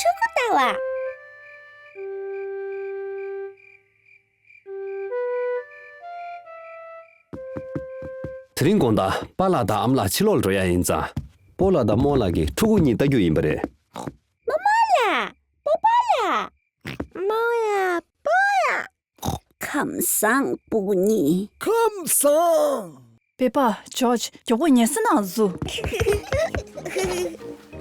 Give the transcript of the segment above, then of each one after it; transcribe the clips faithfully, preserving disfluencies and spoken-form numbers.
ཕྲུ་གུ་ལྟ་བུ། དེ་རིང་དགོང་དག་པཱ་ལགས་དང་ཨ་མ་ལགས་ཕྱི་ལོགས་ལ་འགྲོ་ཡ་ཡིན་ཙང་། སྤོ་ལགས་དང་རྨོ་ལགས་ཀྱིས་ཕྲུ་གུ་གཉིས་ལྟ་རྒྱུ་ཡིན་པ་རེད། རྨོ་མོ་ལགས། པོ་པོ་ལགས། རྨོ་ལགས། པོ་ལགས། ཁམས་བཟང་སྤུ་གུ་གཉིས། ཁམས་བཟང་། པེ་པ། ཇོརྗ། མགྱོགས་པོ་ཉལ་ས་ནང་འཛུལ།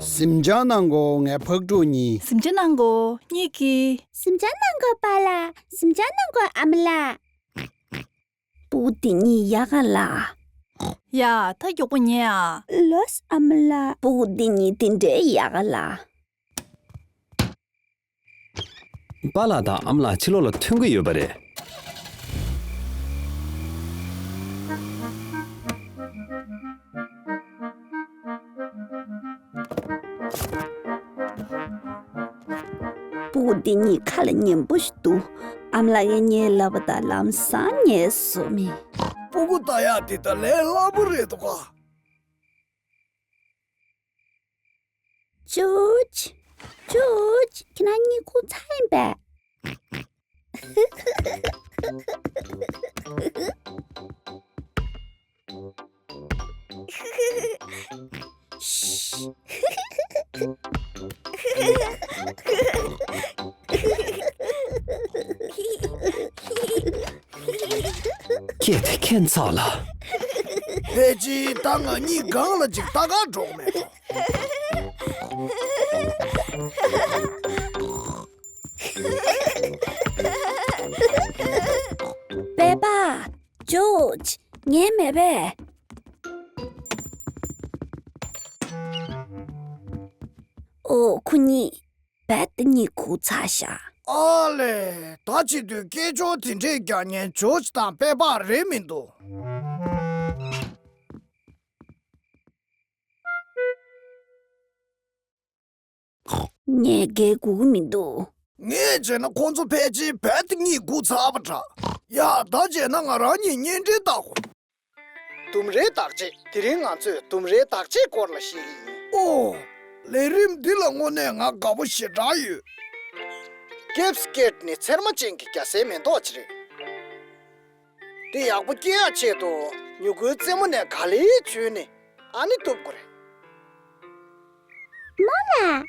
གཟིམ་འཇག་གནང་གོ། ངའི་ཕག་ཕྲུག་གཉིས། གཟིམ་འཇག་གནང་གོ། གཉིས་ཀྱིས། གཟིམ་འཇག་གནང་གོ་པཱ་ལགས། གཟིམ་འཇག་གནང་གོ་ཨ་མ་ལགས། སྤུ་གུ་དེ་གཉིས་ཡག་ག་ལ། ཡ། ད་མགྱོགས་པོ་ཉལ་ཨ། ལོས་ཨ་མ་ལགས། སྤུ་གུ་དེ་གཉིས་དེ་འདྲའི་ཡག་ག་ལ། པཱ་ལགས་དང་ཨ་མ་ལགས་ཕྱི་ལོགས་ལ་ཐོན་གྱི་ཡོད་པ་རེད། སྤུ་གུ་འདི་གཉིས་ཁ་ལ་ཉན་པོ་ཞིག་འདུག་ཨ་མ་ལགས་ངས་ལབ་པ་དང་ལམ་སང་ཉན་སོང་མི། སྤུ་གུ་ལྟ་ཡག་འདི་ད་ལས་སླ་པོ་རེད་འདུག་ག་ཇོརྗ། ཇོརྗ། ཁྱེད་རང་གཉིད་ཁུག་ཚར་ཡིན་པས། ཁྱེད་དེ་ཁྱད་མཚར་ལ། ཕལ་ཆེར་ད་ང་གཉིད་སྒང་ལ་ཅིག་ལྟ་གར་འགྲོ་གི་མེད་འགྲོ། པེ་པ། ཇོརྗ། ཉན་མེད་པས། ཨོ། ཁོ་གཉིས་རྦད་དེ་གཉིད་ཁུག་ཚར་ཤག་ཨ་ལས། ད་བྱེད་དུས་སྐད་ཅོར་དེ་འདྲས་རྒྱག་མཁན་ཇོརྗ་དང་པེ་པ་རེད་མི་འདུག་ངས་རྒྱག་དགོས་ཀྱི་མི་འདུག་ངས་བྱས་ན་ཁོང་ཚོ་ཕལ་ཆེར་རྦད་དེ་གཉིད་ཁུག་ཚར་བ་འདྲ། ཡ། ད་བྱས་ན་ང་རང་གཉིས་གཉེན་སྒྲིག་བཏང་གོ། ལྡུམ་རའི་བརྟག་དཔྱད། དེ་རིང་ང་ཚོས་ལྡུམ་རའི་བརྟག་དཔྱད་སྐོར་ལ་བཤད་ཀྱི་ཡིན། ཨོ། ལས་རིམ་འདི་ལ་དངོས་གནས་ང་དགའ་པོ་ཞེ་དྲག་ཡོད། སྐེབས་སྐེད་ནི་ཚེར་མ་ཅན་གྱི་རྒྱ་སེར་མེ་ཏོག་ཅིག་རེད། དེ་ཡག་པོ་སྐྱེ་ཡག་ཆེད་དུ་མྱུ་གུའི་རྩེ་མོ་ནས་ག་ལེར་འཇུས་ནས་ཨ་ནི་གཏུབ་དགོས་རེད། རྨོ་ལགས།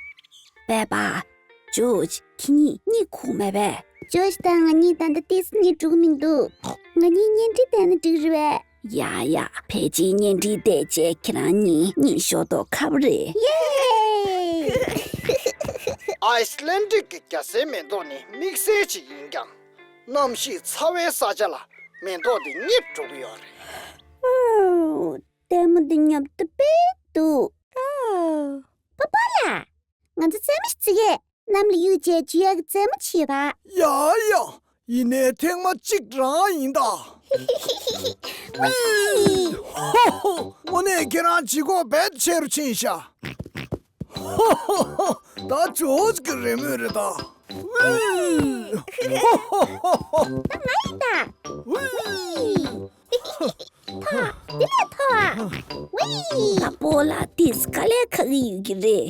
པེ་པ། ཇོརྗ། ཁྱེད་གཉིས་གཉིད་ཁུག་མེད་པས། ཇོརྗ་དང་ང་གཉིས་ད་ལྟ་ཏོག་ཙམ་གཉིད་འགྲོ་གི་མི་འདུག་ང་གཉིས་གཉེན་སྒྲིག་བསྡད་ན་འགྲིག་རེད་པས། ཡ་ཡ། ཕལ་ཆེར་གཉེན་སྒྲིག་བསྡད་རྗེས་ཁྱེད་རང་གཉིས་གཉིད་ཤོར་མདོག་ཁ་པོ་རེད། ཡེ། ཨའི་སི་ལན་ཌིག་གི་རྒྱ་སེར་མེ་ཏོག་ནི་དམིགས་བསལ་ཅིག་ཡིན་ཀྱང་། གནམ་གཤིས་ཚ་བའི་ས་ཆ་ལ་མེ་ཏོག་དེ་རྙེད་འགྲོ་གི་ཡོད་རེད། ལྟད་མོ་འདི་ཉོབ་ཏོ་དཔེ་འདུག་ཨ། པ་པ་ལགས། ང་ཚོ་རྩེད་མོ་ཞིག་རྩེ་གས། གནམ་ལ་གཡུག་བྱས་འཇུ་ཡག་གི་རྩེད་མོ་བྱེད་པ། ཡ་ཡ། ཡིན་ནའི་ཐེངས་མ་གཅིག་རང་ཡིན་ད། ཝི། ཧོ་ཧོ། དངོས་གནས་ཁྱེད་རང་ལྗིད་ཁོག་རྦད་ཆེ་རུ་ཕྱིན་ཤག་ཧོ་ཧོ་ཧོ། ད་ཇོ་ཇོ་གི་རེས་མོས་རེད་ད། ཝི། ཧོ་ཧོ་ཧོ་ཧོ། ད་ང་ཡིན་ད། ཝི། ཐོ། འདི་ལ་ཐོ། ཝི། ད་སྤོ་ལགས་དེས་དཀའ་ལས་ཁག་གི་ཡོད་ཀྱི་རེད།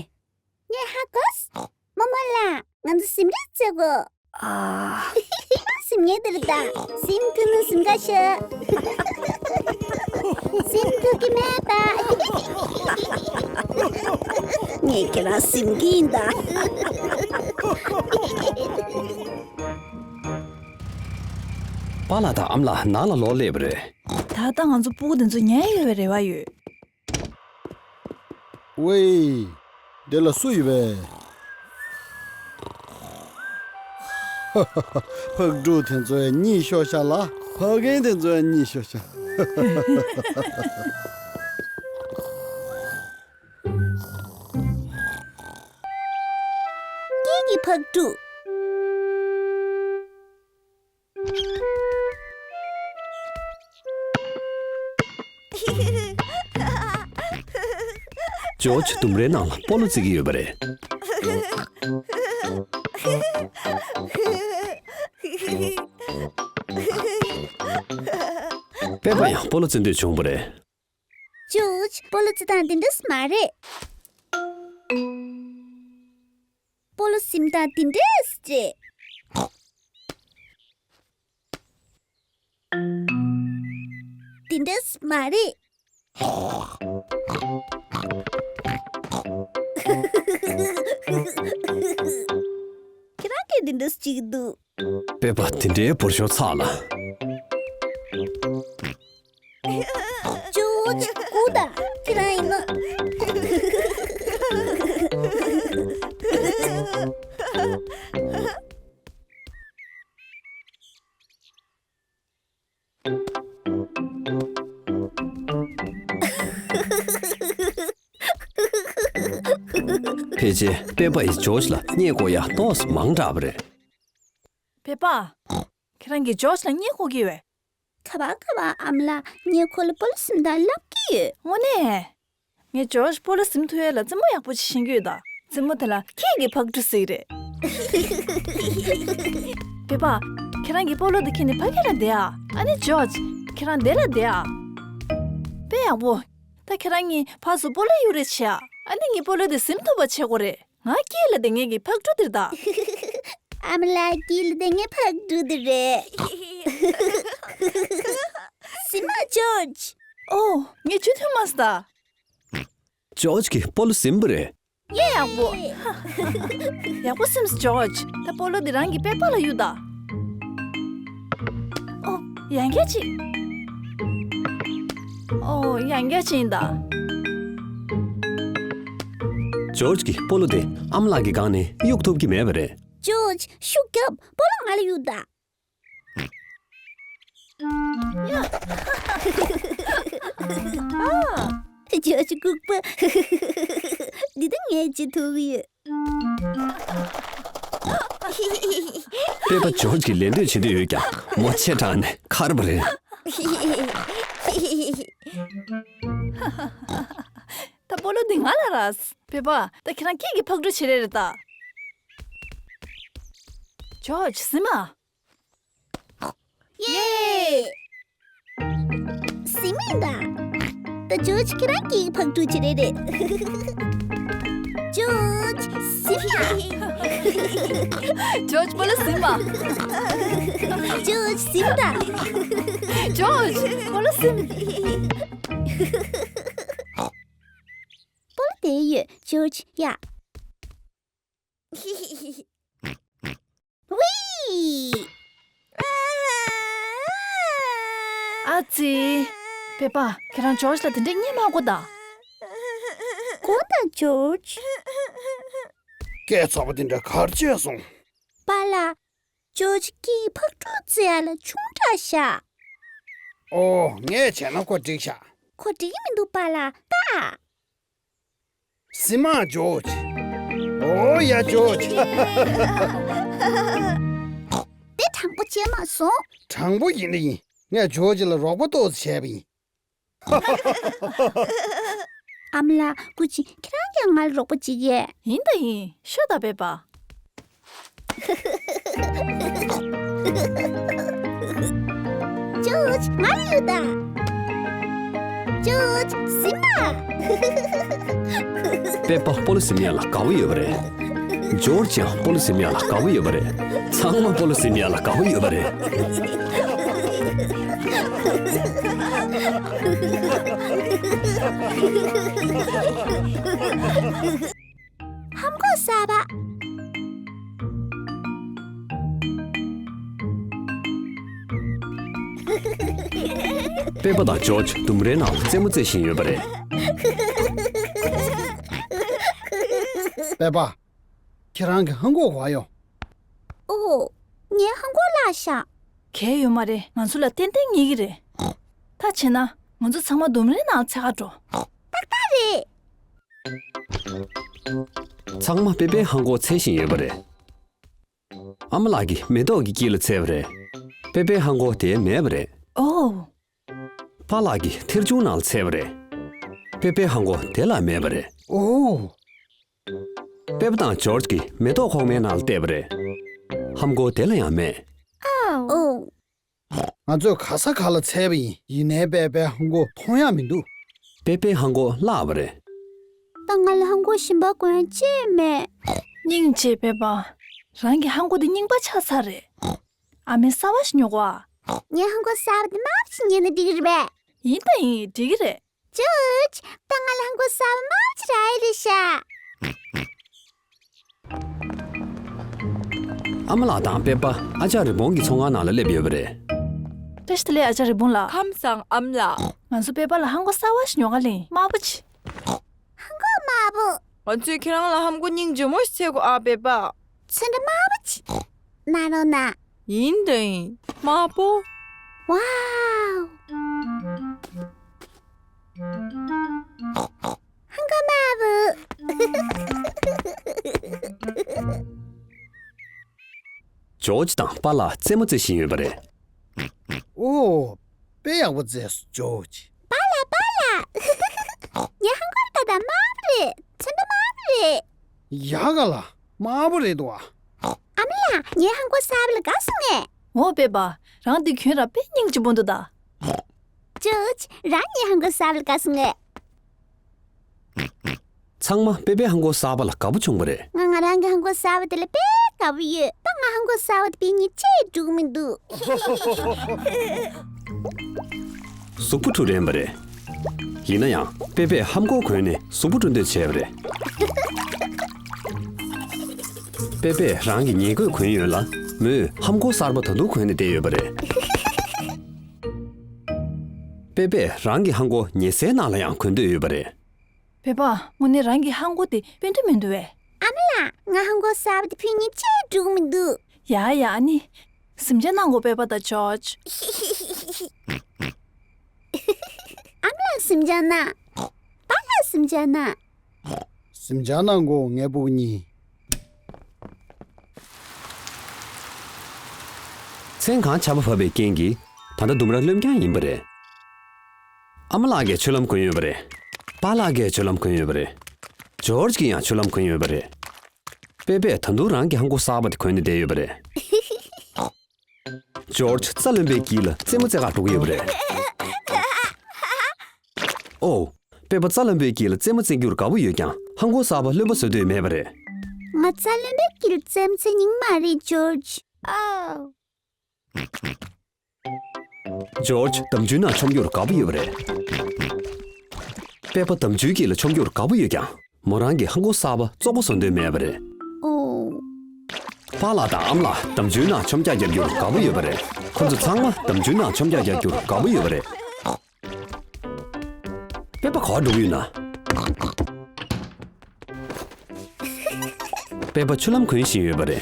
ངས་ཧ་གོ་སོང་། རྨོ་མོ་ལགས། ང་ཚོ་གཟིམ་ར་རྩེ་དགོས། ཨ། གཟིམ་ངེས་དེ་རེད་ད། གཟིམ་ཐུབ་ན་གཟིམ་ག་ཤོག་གཟིམ་ཐུབ་ཀྱི་མེད་པ། ངས་ཁྱེད་རང་གཟིམ་གྱི་ཡིན་ད། པཱ་ལགས་དང་ཨ་མ་ལགས་ནང་ལ་ལོག་སླེབས་པ་རེད། ད་ལྟ་ང་ཚོ་སྤུ་གུ་དེ་ཚོ་ཉལ་ཡོད་པའི་རེ་བ་ཡོད། ཝེ། འདི་ལ་སུ་ཡོད་པས། ཧ་ཧ་ཧ། ཕག་ཕྲུག་དེ་ཚོས་གཉིད་ཤོར་ཤག་ལ། ཕ་རྒན་དེ་ཚོས་གཉིད་ཤོར་ཤག་སྐྱིད་ཀྱི་ཕག་ཕྲུག་ཇོ་ཇོ་ལྡུམ་རའི་ནང་ལ་སྤོ་ལོ་རྩེ་གི་ཡོད་པ་རེད། པེ་པ་ཡང་སྤོ་ལོ་རྩེ་འདོད་བྱུང་བ་རེད། ཇོ་ཇོ་སྤོ་ལོ་རྩེ་སྟངས་འདི་འདྲ་མ་རེད། སྤོ་ལོ་ སེམས་ཐག་དེ་འདྲས་རེད། དེ་འདྲས་མ་རེད། ཁྱེད་རང་གིས་དེ་འདྲས་བྱེད་ཀྱི་འདུག་པེ་པ་དེ་འདྲའི་བོར་ཤོར་ཚར་ལ། ཇོ་ཇི་སྒུག་དང་། ཁྱེད་རང་ཡིན་ནོ། ཕལ་ཆེར་པེ་པ་ཡིས་ཇོ་ཇི་ལ་བརྙས་བཀོག་ཡག་ཏོག་ཙམ་མང་དྲགས་པ་རེད། པེ་པ། ཁྱེད་རང་གིས་ཇོ་ཇི་ལ་བརྙས་བཀོག་གི་ཡོད། ག་པར་ག་པར་ཨ་མ་ལགས། ངས་ཁོ་ལ་སྤོ་ལོ་གཟིམ་སྟངས་བསླབ་ཀྱི་ཡོད། དངོས་གནས། ངས་ཇོ་ཇི་སྤོ་ལོ་གཟིམ་ཐུབ་ཡས་ལ་རྩེད་མོ་ཡག་པོ་ཅིག་ཤེས་ཀྱི་ཡོད་ད། རྩེད་མོ་དེ་ལ་ཁྱེད་ཀྱིས་ཕག་གྲུ་ཟེར་གྱི་རེད། པེ་པ། ཁྱེད་རང་གིས་སྤོ་ལོ་དེ་ཁྱེར་ནས་ཕ་གི་ལ་བསྡད་ཨ། ཨ་ནི་ཇོ་ཇི། ཁྱེད་རང་འདི་ལ་བསྡད་ཨ། དཔེ་ཡག་པོ། ད་ཁྱེད་རང་གཉིས་ཕར་ཚུར་སྤོ་ལོ་གཡུག་རེས་བྱེད་ཨ། ཨ་ནི་ངའི་སྤོ་ལོ་དེ་གཟིམ་ཐུབ་པ་བྱེད་དགོས་རེད། ང་དཀྱིལ་ལ་བསྡད་མཁན་གྱི་ཕག་གྲུ་དེ་རེད་ད། ཨ་མ་ལགས། དཀྱིལ་ལ་བསྡད་མཁན་ཕག་གྲུ་དེ་རེད། གཟིམ་མ་ཇོ་ཇི། ཨོ། ངས་ཇུས་ཐུབ་མ་སོང་ད། ཇོ་ཇི་གིས་སྤོ་ལོ་གཟིམ་པ་རེད། ཡེ། ཡག་པོ། ཡག་པོ་གཟིམས་ཇོ་ཇི། ད་སྤོ་ལོ་འདི་རང་གི་པེ་པ་ལ་གཡུག་ད། ཨོ། ཡང་བསྐྱར་ཅིག་ཨོ། ཡང་བསྐྱར་ཅིག་ཡིན་ད། ཇོ་ཇི་གིས་སྤོ་ལོ་དེ་ཨ་མ་ལགས་ཀྱི་སྒང་ནས་གཡུག་ཐུབ་ཀྱི་མེད་པ་རེད། ཇོ་ཇི། ཤུགས་རྒྱོབ། སྤོ་ལོ་ང་ལ་གཡུག་ད། ཨ། ཇོ་ཇི་ལྐུགས་པ། འདི་ད་ངས་བྱེད་ཐུབ་ཡོད། པེ་པ་ཇོ་ཇི་གིས་ལད་ཟློས་བྱེད་འདོད་ཡོད་ཀྱང་མོ་ཆེ་དྲགས་ནས་ཁར་བ་རེད། ད་སྤོ་ལོ་འདི་ང་ལ་རག་པེ་པ། ད་ཁྱེད་རང་ཁྱེད་ཀྱི་ཕག་གྲུ་བྱེད་རེས་རེད་ད། ཇོ་ཇི་གཟིམ་མ། ཡེ། གཟིམ་མ་ཡིན་ད། ད་ཇོ་ཇི་ཁྱེད་རང་གི་ཕག་གྲུ་བྱེད་རེས་རེད། ཇོ་ཇི་གཟིམ་མ། ཇོ་ཇི་སྤོ་ལོ་གཟིམ་མ། ཇོ་ཇི་གཟིམ་ད། ཇོ་ཇི་སྤོ་ལོ་གཟིམ། སྤོ་ལོ་དེ་ཡོད་ཇོ་ཇི་ཡ། ཝི། ཨ་ཙི། པེ་པ། ཁྱེད་རང་ཇོ་ཇི་ལ་དེ་འདྲས་བརྙས་མ་དགོས་ད། དགོས་ད་ཇོ་ཇི། སྐད་ཚོགས་པ་དེ་འདྲ་ག་རེ་བྱས་སོང་། པཱ་ལགས། ཇོ་ཇི་གིས་ཕག་གྲུ་རྩེ་ཡ་ལ་ཆུང་དྲགས་ཤག་ཨོ། ངས་བྱས་ན་ཁོ་འགྲིག་ཤག་ཁོ་འགྲིག་གི་མི་འདུག་པཱ་ལགས་ད། གཟིམ་མ་ཇོ་ཇི། ཨོ་ཡ་ཇོ་ཇི། དེ་དྲང་པོ་བྱས་མ་སོང་། དྲང་པོ་ཡིན་ན་ཡིན། ངས་ཇོ་ཇི་ལ་རོགས་པ་ཏོག་ཙམ་བྱས་པ་ཡིན། ཨ་མ་ལགས། སྐུ་མཁྱེན། ཁྱེད་རང་གིས་ང་ལ་རོགས་པ་བྱེད་ཀྱི། ཡིན་ད་ཡིན། ཤོད་ད་པེ་པ། ཇོ་ཇི་ང་ལ་གཡུག་ད། ཇོ་ཇི་གཟིམ་མ། པེ་པ་སྤོ་ལོ་གཟིམ་ཡ་ལ་དགའ་པོ་ཡོད་པ་རེད། ཇོ་ཇི་ཡང་སྤོ་ལོ་གཟིམ་ཡ་ལ་དགའ་པོ་ཡོད་པ་རེད། ཚང་མ་སྤོ་ལོ་གཟིམ་ཡ་ལ་དགའ་པོ་ཡོད་པ་རེད། ཧམ་གོ་ས་བ། པེ་པ་དང་ཇོ་ཇི་ལྡུམ་རའི་ནང་ལ་རྩེད་མོ་རྩེ་བཞིན་ཡོད་པ་རེད། པེ་པ། ཁྱེད་རང་གི་ཧམ་གོ་ག་པར་ཡོང་། ཨོ། ངའི་ཧམ་གོ་བརླག་ཤག་གལ་ཡོད་མ་རེད། ང་ཚོ་ལ་ཏན་ཏན་རྙེད་ཀྱི་རེད། ད་བྱས་ན་ང་ཚོ་ཚང་མ་ལྡུམ་རའི་ནང་འཚོལ་ག་འགྲོ། ཏག་ཏག་རེད། ཚང་མ་པེ་པེའི་ཧམ་གོ་འཚོལ་བཞིན་ཡོད་པ་རེད། ཨ་མ་ལགས་ཀྱིས་མེ་ཏོག་གི་དཀྱིལ་ལ་འཚོལ་བ་རེད། པེ་པེའི་ཧམ་གོ་དེར་མེད་པ་རེད། ཨོ། པཱ་ལགས་ཀྱིས་ཐེར་ཆུང་ནང་ལ་འཚོལ་བ་རེད། པེ་པེའི་ཧམ་གོ་དེ་ལ་མེད་པ་རེད། ཨོ། པེ་པ་དང་ཇོརྗ་གིས་མེ་ཏོག་ཁོག་མའི་ནང་ལ་བལྟས་པ་རེད། ཧམ་གོ་དེ་ལ་ཡང་མེད། ཨོ། ང་ཚོས་ག་ས་ག་ལ་འཚོལ་བ་ཡིན། ཡིན་ནའི་པེ་པེའི་ཧམ་གོ་མཐོང་ཡག་མི་འདུག་པེ་པེའི་ཧམ་གོ་བརླག་པ་རེད། ད་ང་ལ་ཧམ་གོ་གཞན་པ་དགོས་ཡག་ཅི་ཡང་མེད། སྙིང་རྗེ་པེ་པ། རང་གི་ཧ་མགོ་དེ་རྙིང་པ་ཆགས་ཚར་རེད། ཨ་མའི་གསར་བ་ཞིག་ཉོ་དགོས་ཨ། ངའི་ཧ་མགོ་གསར་བ་དེ་དམར་པོ་ཞིག་ཉོས་ན་འགྲིག་གི་རེད་པས། ཡིན་ད་ཡིན། འགྲིག་གི་རེད། ཇོརྗ། ད་ང་ལ་ཧ་མགོ་གསར་པ་དམར་པོ་ཅིག་རག་ཡ་རེད་ཤག་ཨ་མ་ལགས་དང་པེ་པ་ཨ་ཅག་རི་བོང་གི་ཚོང་ཁང་ནང་ལ་སླེབས་ཡོད་པ་རེད། བཀྲ་ཤིས་བདེ་ལེགས་ཨ་ཅག་རི་བོང་ལགས། ཁམས་བཟང་ཨ་མ་ལགས། ང་ཚོ་པེ་པ་ལ་ཧ་མགོ་གསར་བ་ཞིག་ཉོ་ག་སླེབས་ཡིན། དམར་པོ་ཅིག་ཧ་མགོ་དམར་པོ། ང་ཚོས་ཁྱེད་རང་ལ་ཧ་མགོ་སྙིང་རྗེ་མོ་ཞིག་འཚོལ་དགོས་ཨ་པེ་པ། ཚོན་ཁྲ་དམར་པོ་ཅིག་ན་རོ་ན། ཡིན་དང་ཡིན། དམར་པོ། ཝའོ། ཧ་མགོ་དམར་པོ། ཇོརྗ་དང་པཱ་ལགས་རྩེད་མོ་རྩེ་བཞིན་ཡོད་པ་རེད། ཨོ། དཔེ་ཡག་པོ་རྩེས་སོང་ཇོརྗ། པཱ་ལགས་པཱ་ལགས། ངའི་ཧ་མགོ་ད་ལྟ་དམར་པོ་རེད། ཚོན་ཁྲ་དམར་པོ་རེད། ཡག་ག་ལ། དམར་པོ་རེད་འདུག་ཨ། ཨ་མ་ལགས་ངའི་ཧ་མགོ་གསར་པ་ལ་དགའ་སོང་ངས། འོ་པེ་པ། རང་འདི་གྱོན་ར་དཔེ་སྙིང་རྗེ་པོ་འདུག་ད། ཇོརྗ། རང་ངའི་ཧ་མགོ་གསར་པ་ལ་དགའ་སོང་ངས། ཚང་མ་པེ་པའི་ཧ་མགོ་གསར་པ་ལ་དགའ་པོ་བྱུང་བ་རེད། ང་ང་རང་གི་ཧ་མགོ་གསར་པ་དེ་ལ་དཔེ་དགའ་པོ་ཡོད། ད་ང་ཧ་མགོ་གསར་པ་དེ་ཕུད་རྒྱུ་ཆེས་འགྲིག་མི་འདུག་གཟུགས་པོ་འཁྲུ་རན་པ་རེད། ཡིན་ན་ཡང་པེ་པས་ཧ་མགོ་གོན་ནས་གཟུགས་པོ་འཁྲུ་འདོད་བྱས་པ་རེད། པེ་པས་རང་གི་ཉལ་གོས་གོན་ཡོད་ལ། མོས་ཧ་མགོ་གསར་པ་ད་དུང་གོན་ནས་བསྡད་ཡོད་པ་རེད། པེ་པས་རང་གི་ཧ་མགོ་ཉལ་སའི་ནང་ལ་ཡང་གོན་འདོད་ཡོད་པ་རེད། པེ་པ། དངོས་གནས་རང་གི་ཧ་མགོ་དེ་དཔེ་མཐོ་མི་འདུག་བས། ཨ་མ་ལགས། ང་ཧ་མགོ་གསར་པ་དེ་ཕུད་རྒྱུ་ཆེས་འགྲིག་མི་འདུག་ཡ་ཡ། ཨ་ནི། གཟིམ་འཇག་གནང་དགོས་པེ་པ་དང་ཇོརྗ། ཨ་མ་ལགས་གཟིམ་འཇག་གནང་། པཱ་ལགས་གཟིམ་འཇག་གནང་། གཟིམ་འཇག་གནང་དགོས་ངའི་ཕྲུ་གུ་གཉིས། མཚན་གང་ཆར་པ་བབས་པའི་རྐྱེན་གྱིས་ད་ལྟ་ལྡུམ་ར་རློན་རྐྱང་ཡིན་པ་རེད། ཨ་མ་ལགས་ཀྱིས་ཆུ་ལྷམ་གོན་ཡོད་པ་རེད། པཱ་ལགས་ཀྱིས་ཆུ་ལྷམ་གོན་ཡོད་པ་རེད། ཇོརྗ་གིས་ཡང་ཆུ་ལྷམ་གོན་ཡོད་པ་རེད། པེ་པས་ད་དུང་རང་གི་ཧ་མགོ་གསར་པ་དེ་གོན་ནས་བསྡད་ཡོད་པ་རེད། ཇོརྗ་རྩ་རློན་པའི་དཀྱིལ་ལ་རྩེད་མོ་རྩེ་གར་འགྲོ་གི་ཡོད་པ་རེད། ཨོ། པེ་པ་རྩ་རློན་པའི་དཀྱིལ་ལ་རྩེད་མོ་རྩེ་རྒྱུར་དགའ་པོ་ཡོད་ཀྱང་ཧ་མགོ་གསར་པ་རློན་པ་བཟོ་འདོད་མེད་པ་རེད། ང་རྩ་རློན་པའི་དཀྱིལ་རྩེད་མོ་རྩེ་མྱོང་མ་རེད་ཇོརྗ། ཨོ། ཇོརྗ་འདམ་ཆུའི་ནང་མཆོང་རྒྱུར་དགའ་པོ་ཡོད་པ་རེད། པེ་པ་འདམ་ཆུའི་དཀྱིལ་ལ་མཆོང་རྒྱུར་དགའ་པོ་ཡོད་ཀྱང་མོ་རང་གི་ཧ་མགོ་གསར་པ་བཙོག་པ་བཟོ་འདོད་མེད་པ་རེད། ཨོ། པཱ་ལགས་དང་ཨ་མ་ལགས་འདམ་ཆུའི་ནང་མཆོང་རྒྱག་རྒྱག་རྒྱུར་དགའ་པོ་ཡོད་པ་རེད། ཁོ་ཚོ་ཚང་མ་འདམ་ཆུའི་ནང་མཆོང་རྒྱག་རྒྱག་རྒྱུར་དགའ་པོ་ཡོད་པ་རེད། པེ་པ་ག་པར་འགྲོ་གི་ཡོད་ན། པེ་པ་ཆུ་ལྷམ་གོན་བཞིན་ཡོད་པ་རེད།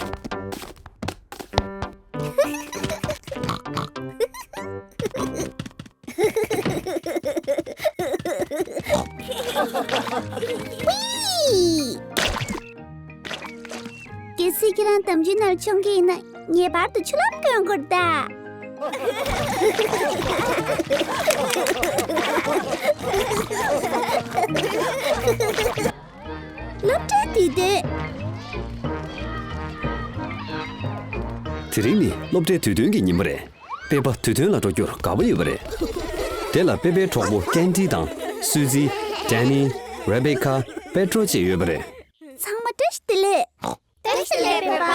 གལ་སྲིད་ཁྱེད་རང་འདམ་ཆུའི་ནང་མཆོང་གི་ཡིན་ན་ངེས་པར་དུ་ཆུ་ལྷམ་གོན་དགོས་རེད་ད། སློབ་གྲྭའི་དུས་སྟོན། དེ་རིང་ནི་སློབ་གྲྭའི་དུས་སྟོན་གྱི་ཉིན་མོ་རེད། པེ་པ་དུས་སྟོན་ལ་འགྲོ་རྒྱུར་དགའ་པོ་ཡོད་པ་རེད། དེ་ལ་པེ་པའི་གྲོགས་པོ་ཀན་ཌི་དང་སུ་ཛི། ཌན་ནི། རེ་བེ་ཁ། པེ་ཏྲོ་བཅས་ཡོད་པ་རེད། ཚང་མ་བཀྲ་ཤིས་བདེ་ལེགས། བཀྲ་ཤིས་བདེ་ལེགས་པེ་པ།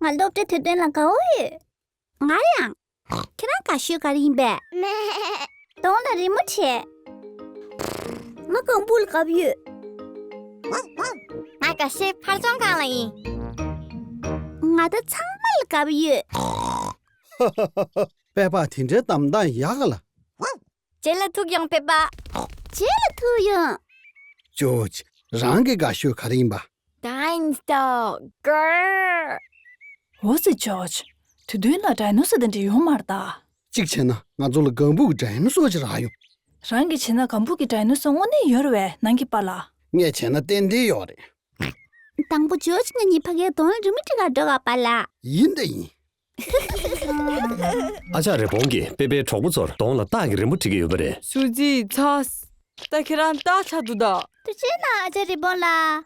ང་སློབ་གྲྭའི་དུས་སྟོན་ལ་དགའ་པོ་ཡོད། ང་ཡང་། ཁྱེད་རང་དགའ་ཤོས་ག་རེ་ཡིན་པས། གདོང་ལ་རི་མོ་བྲིས། ང་ལྒང་བུ་ལ་དགའ་པོ་ཡོད། ང་དགའ་ཤོས་ཕར་ཚོང་ཁང་ལ་ཡིན། ང་ད་ཚང་མ་ལ་དགའ་པོ་ཡོད། པེ་པ་དེ་འདྲའི་གཏམ་བདག་ཡག་ག་ལ། རྗེས་ལ་ཐུག་ཡོང་པེ་པ། རྗེས་ལ་ཐུག་ཡོང་། ཇོརྗ། རང་གི་དགའ་ཤོས་ག་རེ་ཡིན་པ། ཌའི་ནོ་སོ་གར། འོ་ཙི་ཇོརྗ། དུས་སྟོན་ལ་ཌའི་ནོ་སོ་དེ་འདྲ་ཡོད་མ་རེད་ད། གཅིག་བྱས་ན་ང་ཚོ་ལ་ལྒང་བུ་གི་ཌའི་ནོ་སོ་ཅིག་རག་ཡོང་། རང་གིས་བྱས་ན་ལྒང་བུ་གི་ཌའི་ནོ་སོ་དངོས་གནས་ཡོད་རེད་པས་ནང་གི་པཱ་ལགས། ངས་བྱས་ན་ཏན་ཏན་ཡོད་རེད། དང་པོ་ཇོརྗ་ང་གཉིས་ཕ་གིར་གདོང་ལ་རི་མོ་བྲིས་གར་འགྲོ་ག་པཱ་ལགས། ཡིན་ད་ཡིན། ཨ་ཅག་རི་བོང་གིས་པེ་པའི་གྲོགས་པོ་ཚོར་གདོང་ལ་སྟག་གི་རི་མོ་བྲིས་ཀྱི་ཡོད་པ་རེད། སུ་ཛི་ཚ། ད་ཁྱེད་རང་སྟག་ཆགས་འདུག་ད། ཐུགས་རྗེ་གནང་ཨ་ཅག་རི་བོང་ལགས།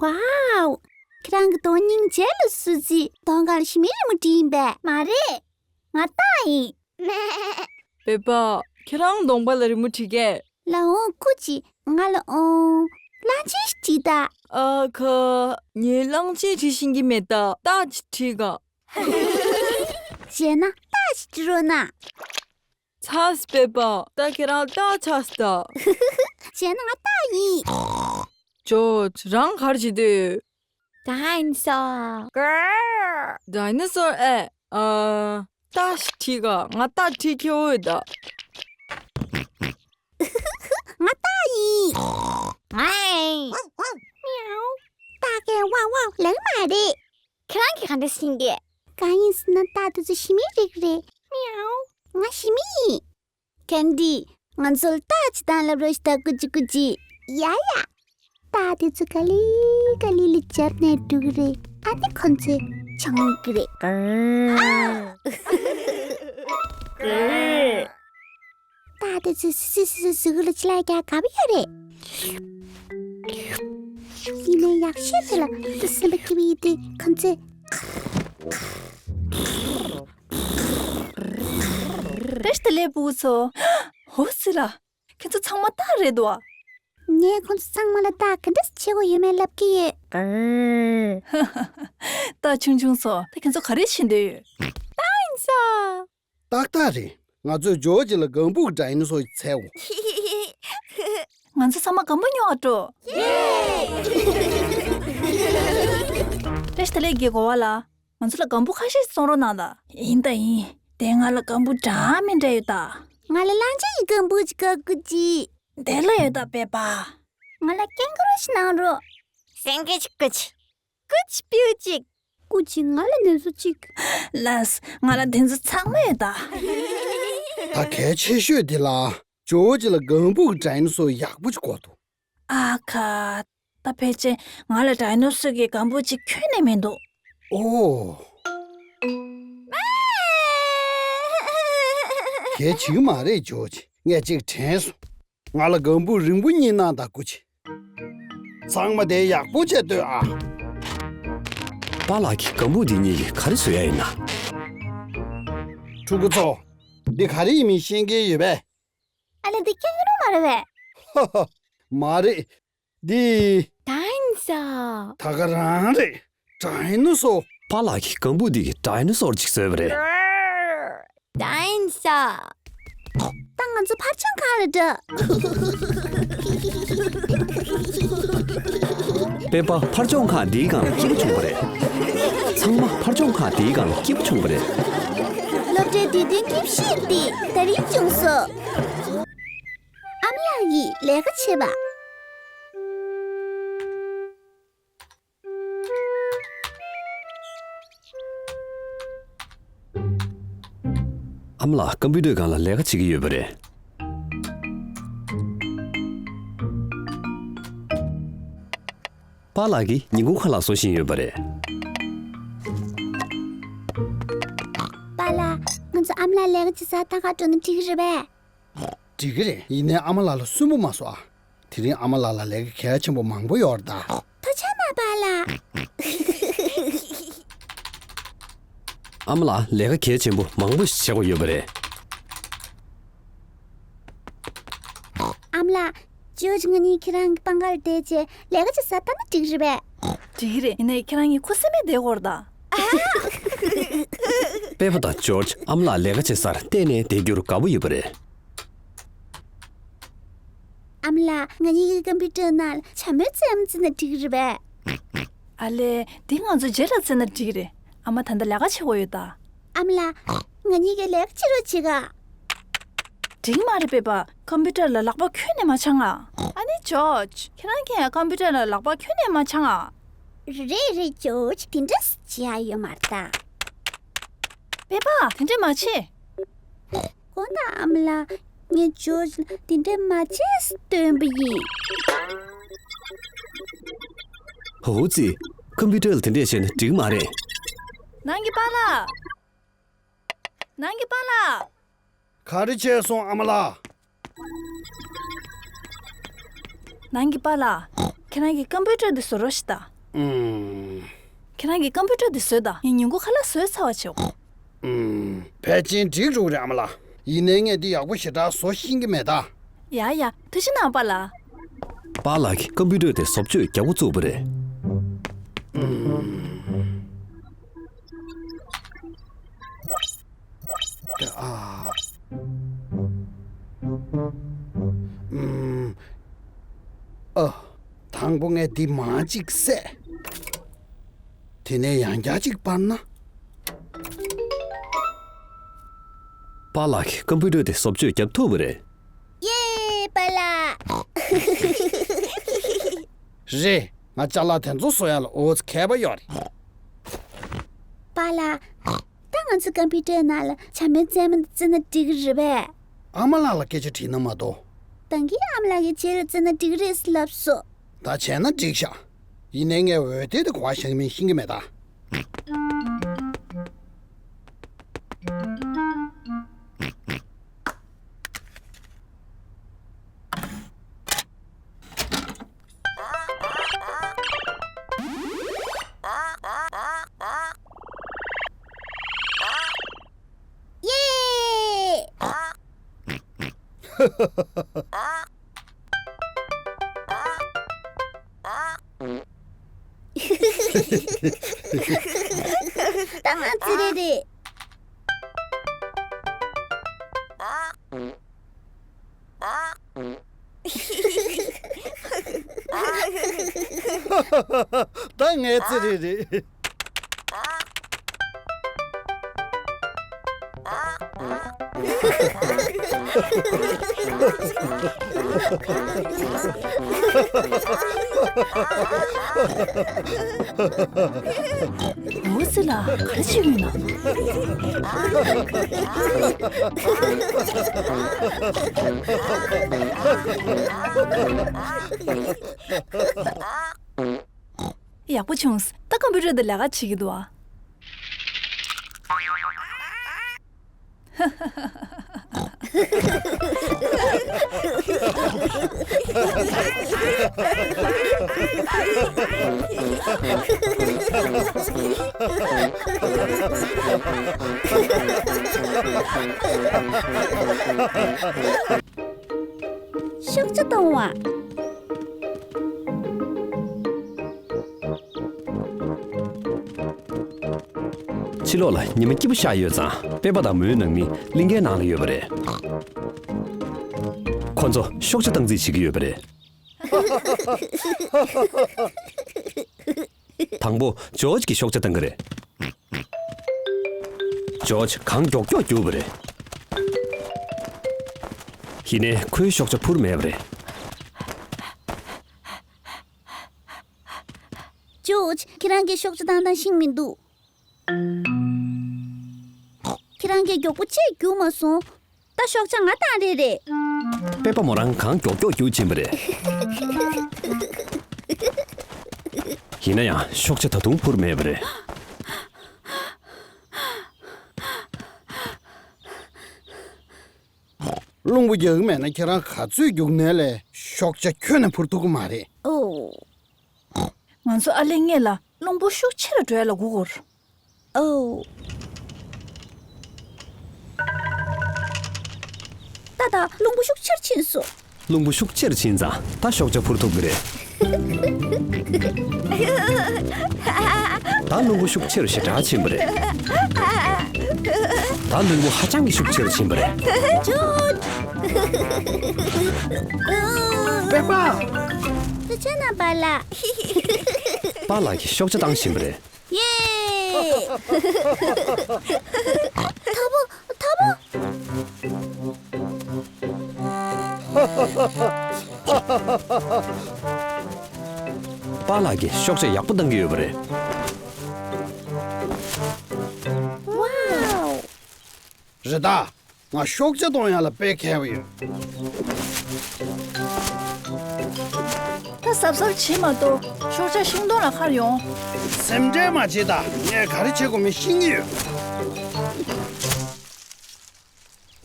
ཝའོ། ཁྱེད་རང་གི་གདོང་སྙིང་རྗེ་ལ་སུ་ཛི། གདོང་ཁ་ལ་ཞི་མིའི་རི་མོ་བྲིས་ཡིན་པས། མ་རེད། ང་སྟག་ཡིན། པེ་པ། ཁྱེད་རང་གདོང་པ་ལ་རི་མོ་བྲིས་ཀས། ལགས་འོང་ཁུ་ཅི། ང་ལ་ཨོང་། གླང་ཆེན་ཞིག་བྲིས་ད། ཨ་ཁ། ངས་གླང་ཆེན་བྲིས་ཤེས་ཀྱི་མེད་ད། སྟག་ཅིག་བྲིས་ག་བྱས་ན་སྟག་ཅིག་བྲིས་རོགས་གནང་། ཚ་སྤེ་པ། ད་ཁྱེད་རང་སྟག་ཆགས་སོང་ད། བྱས་ན་ང་སྟག་ཡིན། ཇོ་རང་ག་རེ་བྱེད་འདོད། ཌའི་ནོ་སོར། ཌའི་ནོ་སོར་ཨེ། ཨ། སྟག་ཞིག་བྲིས་ག་ང་སྟག་བྲིས་ཁྱེར་འོས་ད། ང་སྟག་ཡིན། ཝའི། མིའུ། སྟག་གི་ཝའུ་ཝའུ་ལབ་མ་རེད། ཁྱེད་རང་གིས་ག་འདྲ་ཤེས་ཀྱི། གང་ཡིན་ཟེར་ན་སྟག་དེ་ཚོ་ཞི་མིའི་རིགས་རེད། མིའུ། ང་ཞི་མི་ཡིན། ཁན་ཌི། ང་ཚོ་ལ་སྟག་ཅིག་བཏང་ལབ་རོགས་ཤིག་ད། ཀུ་ཅི་ཀུ་ཅི། ཡ་ཡ། སྟག་དེ་ཚོ་ག་ལེ་ག་ལེ་ལ་འཇབ་ནས་འགྲོ་གི་རེད། ཨ་ནི་ཁོ་ཚོས་ཆང་གི་རེད། སྟག་དེ་ཚོས་སི་སི་སི་སི་གཟུགས་ལ་ཅི་ལ་རྒྱག་དགའ་པོ་ཡོད་རེད། ཡིན་ནའི་ཡག་ཤོས་དེ་ལ་སེམས་པ་སྐྱིད་པོ་ཡིན་དུས་ཁོ་ཚོས། བཀྲ་ཤིས་བདེ་ལེགས་ཕྲུ་གུ་ཚོ། འོ་ཙི་ལ། ཁྱེད་ཚོ་ཚང་མ་སྟག་རེད་དོ། ངས་ཁོང་ཚོ་ཚང་མ་ལ་སྟག་ག་འདྲ་བྱེད་དགོས་ཡོད་མེད་ལབ་ཀྱི་ཡོད། སྟག་ཆུང་ཆུང་ཚོ། ད་ཁྱེད་ཚོ་ག་རེ་བྱེད་འདོད་ཡོད། སྟག་ཡིན་ས། ཏག་ཏག་རེད། ང་ཚོས་ཇོ་ཇི་ལ་གམ་བུ་གི་ཌའི་ནོ་སོར་ཞིག་འཚོལ་འོང་། ང་ཚོ་ཚང་མ་གམ་བུ་ཉོ་བར་འགྲོ། བཀྲ་ཤིས་བདེ་ལེགས་ཀྱི་གོ་བ་ལ། ང་ཚོ་ལ་གམ་བུ་ཁ་ཤས་ཤིག་བཙོང་རོགས་གནང་དང་། ཡིན་ད་ཡིན། དེ་ང་ལ་གམ་བུ་འདྲ་མི་འདྲ་ཡོད་ད། ང་ལ་གླང་ཆེན་གྱི་གམ་བུ་ཅིག་དགའ། ཀུ་ཅི། དེ་ལ་ཡོད་ད་པེ་པ། ང་ལ་ཀེང་གུ་རུ་ཞིག་གནང་རོགས། སེང་གེ་ཅིག་ཀུ་ཅི། ཀུ་ཅི་པིའུ་ཅིག་ཀུ་ཅི། ང་ལ་ནེ་ཙོ་ཅིག་ལགས། ང་ལ་དེ་ཚོ་ཚང་མ་ཡོད་ད། ད་གལ་ཆེ་ཤོས་དེ་ལ་ཇོ་ཇི་ལ་གམ་བུ་གི་ཌའི་ནོ་སོར་ཡག་པོ་ཅིག་དགོས་འདུག་ཨ་ཁ། ད་ཕལ་ཆེར་ང་ལ་ཌའི་ནོ་སོར་གྱི་གམ་བུ་ཅིག་ཁྱོན་ནས་མི་འདུག་ཨོ། གལ་ཆེ་གི་མ་རེད་ཇོ་ཇི། ངས་ཅིག་དྲན་སོང་། ང་ལ་གམ་བུ་རིང་པོ་གཉིས་གནང་དང་ཀུ་ཅི། ཚང་མ་དེ་ཡག་པོ་བྱས་ལྟོས་ཨ། པཱ་ལགས་ཀྱིས་གམ་བུ་འདི་གཉིས་ཀྱིས་ག་རེ་བཟོ་ཡ་ཡིན་ན། ཕྲུ་གུ་ཚོ། འདི་ག་རེ་ཡིན་མིན་ཤེས་མཁན་ཡོད་པས། ཨ་ལེ། འདི་ཀེང་གུ་རུ་མ་རེད་པས། ཧ་ཧ། མ་རེད། འདི། ཌའི་ནོ་སོར། ད་ག་རང་རེད། ཌའི་ནོ་སོར། པཱ་ལགས་ཀྱིས་གམ་བུ་འདི་གི་ཌའི་ནོ་སོར་ཅིག་བཟོས་པ་རེད། ཌའི་ནོ་སོར། ད་ང་ཚོ་ཕར་ཕྱོགས་ཁང་ལ་འགྲོ། པེ་པ་ཕར་ཕྱོགས་ཁང་འདིའི་སྒང་ལ་སྐྱིད་པོ་བྱུང་བ་རེད། ཚང་མ་ཕར་ཕྱོགས་ཁང་འདིའི་སྒང་ལ་སྐྱིད་པོ་བྱུང་བ་རེད། སློབ་གྲྭའི་དུས་སྟོན་དགེ་བཤེས་འདི་དེ་རིང་བྱུང་སོང་། ཨ་མ་ལགས་ཀྱིས་ལས་ཀ་བྱེད་པ། ཨ་མ་ལགས་ཀམ་པུ་ཊར་སྒང་ལ་ལས་ཀ་བྱེད་ཀྱི་ཡོད་པ་རེད། པཱ་ལགས་ཀྱིས་ཉིན་གུང་ཁ་ལག་བཟོ་བཞིན་ཡོད་པ་རེད། པཱ་ལགས། ང་ཚོ་ཨ་མ་ལགས་ལས་ཀ་བྱེད་སར་ལྟ་ག་འགྲོ་ན་འགྲིག་གི་རེད་པས། འགྲིག་གི་རེད། ཡིན་ནའི་ཨ་མ་ལགས་ལ་སུན་པོ་མ་བཟོ་ཨ། དེ་རིང་ཨ་མ་ལགས་ལ་ལས་ཀ་གལ་ཆེན་པོ་མང་པོ་ཡོད་རེད་ད། ཐུགས་རྗེ་གནང་པཱ་ལགས། ཨ་མ་ལགས་ལས་ཀ་གལ་ཆེན་པོ་མང་པོ་ཞིག་བྱེད་དགོས་ཡོད་པ་རེད། ཨ་མ་ལགས། ཇོརྗ་ང་གཉིས་ཁྱེད་རང་གི་པང་ཁར་བསྡད་བྱས་ལས་ཀ་བྱེད་སར་ལྟ་ན་འགྲིག་གི་རེད་པས། འགྲིག་གི་རེད། ཡིན་ནའི་ཁྱེད་རང་གཉིས་ཁུ་སིམ་མེར་བསྡད་དགོས་རེད་ད། པེ་པ་དང་ཇོརྗ་ཨ་མ་ལགས་ལས་ཀ་བྱེད་སར་གཏན་ནས་བསྡད་རྒྱུར་དགའ་པོ་ཡོད་པ་རེད། ཨ་མ་ལགས། ང་གཉིས་ཀྱི་ཀམ་པུ་ཊར་ནང་ལ་བྱ་མོའི་རྩེད་མོ་རྩེས་ན་འགྲིག་གི་རེད་པས། ཨ་ལེ། འདི་ང་ཚོ་རྗེས་ལ་རྩེས་ན་འགྲིག་གི་རེད། ཨ་མ་ད་ལྟ་ལས་ཀ་བྱེད་དགོས་ཡོད་ད། ཨ་མ་ལགས། ང་གཉིས་ཀྱི་ལས་ཀ་བྱེད་རོགས་བྱེད་ག་འགྲིག་མ་རེད་པེ་པ། ཀམ་པུ་ཊར་ལ་ལག་པ་ཁྱོན་ནས་མ་འཆང་ཨ། ཨ་ནི་ཇོརྗ། ཁྱེད་རང་གིས་ཀམ་པུ་ཊར་ལ་ལག་པ་ཁྱོན་ནས་མ་འཆང་ཨ། རེད་རེད་ཇོརྗ། དེ་འདྲ་བྱེད་ཡ་ཡོད་མ་རེད་ད། པེ་པ། དེ་འདྲ་མ་བྱེད། དགོངས་དག་ཨ་མ་ལགས། ངས་ཇོརྗ་ལ་དེ་འདྲ་མ་བྱེད་ཟེར་སྟོན་པ་ཡིན། ཧོ་ཙི། ཀམ་པུ་ཊར་ལ་དེ་འདྲས་བྱས་ན་འགྲིག་མ་རེད། ནང་གི་པཱ་ལགས། ནང་གི་པཱ་ལགས། ག་རེ་བྱས་སོང་ཨ་མ་ལགས། ནང་གི་པཱ་ལགས། ཁྱེད་རང་གིས་ཀམ་པུ་ཊར་འདི་བཟོ་རོགས་ཞིག་དང་། ཨུམ། ཁྱེད་རང་གིས་ཀམ་པུ་ཊར་འདི་བཟོས་དང་། ངས་ཉིན་གུང་ཁ་ལག་བཟོས་ཚར་བ་བྱེད། ཨུམ། ཕལ་ཆེར་འགྲིག་འགྲོ་གི་རེད་ཨ་མ་ལགས། ཡིན་ནའི་ངས་འདི་ཡག་པོ་ཞེ་དྲག་བཟོ་ཤེས་ཀྱི་མེད་ད། ཡ་ཡ། ཐུགས་རྗེ་གནང་པཱ་ལགས། པཱ་ལགས་ཀྱིས་ཀམ་པུ་ཊར་དེ་བཟོ་བཅོས་རྒྱག་འགོ་བཙུགས་པ་རེད། ཨ། དང་པོ་ངས་འདི་མར་གཅིག་བསད། དེ་ནས་ཡང་བསྐྱར་གཅིག་སྤར་ན། པཱ་ལགས་ཀྱིས་ཀམ་པུ་ཊར་དེ་བཟོ་བཅོས་བརྒྱབ་ཐུབ་པ་རེད། ཡེ། པཱ་ལགས། རེད། ང་ཅ་ལག་དེ་ཚོ་བཟོ་ཡག་ལ་འུ་ཚོ་མཁས་པ་ཡོད་རེད། པཱ་ལགས། ད་ང་ཚོ་ཀམ་པུ་ཊར་ནང་ལ་བྱ་མོའི་རྩེད་མོ་རྩེ་ན་འགྲིག་གི་རེད་པས། ཨ་མ་ལགས་ལ་སྐད་ཆ་དྲིས་ན་མ་གཏོགས། ད་གིན་ཨ་མ་ལགས་ཀྱིས་རྗེས་ལ་རྩེ་ན་འགྲིག་གི་རེད་ལབ་སོང་། ད་བྱས་ན་འགྲིག་ཤག་ཡིན་ནའི་ངས་འོད་སྡེར་དེ་ག་པར་བཞག་མིན་ཤེས་ཀྱི་མེད་ད། ཡེ། ད་ང་རྩེ་རེད་རེད། ད་ངའི་རྩེ་རེད་རེད། འོ་ཙི་ལ་ག་རེ་བྱེད་ཀྱི་ཡོད་ན། ཡག་པོ་བྱུང་། ད་ཀམ་པུ་ཊར་དེ་ལས་ཀ་བྱེད་ཀྱི་འདུག་ཨ། ཤོག་བྱ་གཏོང་བ། ཕྱི་ལོགས་ལ་ཉི་མ་སྐྱིད་པོ་ཤར་ཡོད་ཙང་། པེ་པ་དང་མོའི་ནང་མི་གླིང་གའི་ནང་ལ་ཡོད་པ་རེད། ཁོ་ཚོ་ཤོག་བྱ་བཏང་རྩིས་བྱེད་ཀྱི་ཡོད་པ་རེད། དང་པོ་ཇོརྗ་གིས་ཤོག་བྱ་བཏང་གི་རེད། ཇོརྗ་གངས་མགྱོགས་མགྱོགས་རྒྱུགས་པ་རེད། ཡིན་ནའི་ཁོའི་ཤོག་བྱ་འཕུར་མེད་པ་རེད། ཇོརྗ། ཁྱེད་རང་གིས་ཤོག་བྱ་བཏང་སྟངས་ཤེས་མི་འདུག་ཁྱེད་རང་གིས་མགྱོགས་པོ་ཅིག་རྒྱུགས་མ་སོང་། ད་ཤོག་བྱ་ང་བཏང་རེད་རེད། པེ་པ་མོ་རང་གངས་མགྱོགས་མགྱོགས་རྒྱུག་ཕྱིན་པ་རེད། ཡིན་ན་ཡང་ཤོག་བྱ་ད་དུང་འཕུར་མེད་པ་རེད། རླུང་བུ་རྒྱག་གི་མེད་ན་ཁྱེད་རང་ག་ཚོད་རྒྱུག་ནའི་ལས་ཤོག་བྱ་ཁྱོན་ནས་འཕུར་ཐུབ་ཀྱི་མ་རེད། ཨོ། ང་ཚོ་ཨ་ལེ་སྔོན་ལ་རླུང་བུ་ཤུགས་ཆེ་རུ་འགྲོ་ཡ་ལ་སྒུག་དགོས། ཨོ། ད་ད་རླུང་བུ་ཤུགས་ཆེར་ཕྱིན་སོང་། རླུང་བུ་ཤུགས་ཆེར་ཕྱིན་ཙང་ད་ཤོག་བྱ་འཕུར་ཐུབ་ཀྱི་རེད། ད་རླུང་བུ་ཤུགས་ཆེར་ཞེ་དྲག་ཕྱིན་པ་རེད། ད་རླུང་བུ་ཧ་ཅང་གི་ཤུགས་ཆེར་ཕྱིན་པ་རེད། པེ་པ། ཐུགས་རྗེ་གནང་པཱ་ལགས། པཱ་ལགས་ཀྱིས་ཤོག་བྱ་བཏང་བཞིན་པ་རེད། ཡེ། ཐོབ་བོ། ཐོབ་བོ། པཱ་ལགས་ཀྱིས་ཤོག་བྱ་ཡག་པོ་བཏང་གི་ཡོད་པ་རེད། ཝའོ། རེད་ད། ང་ཤོག་བྱ་གཏོང་ཡག་ལ་དཔེ་མཁས་པོ་ཡོད། ད་གཟབ་གཟབ་བྱེད་མ་གཏོགས་ཤོག་བྱ་ཤིང་སྡོང་ལ་འཁར་ཡོང་། སེམས་ཁྲལ་མ་བྱེད་ད། ངས་ག་རེ་བྱེད་དགོས་མིན་ཤེས་ཀྱི་ཡོད།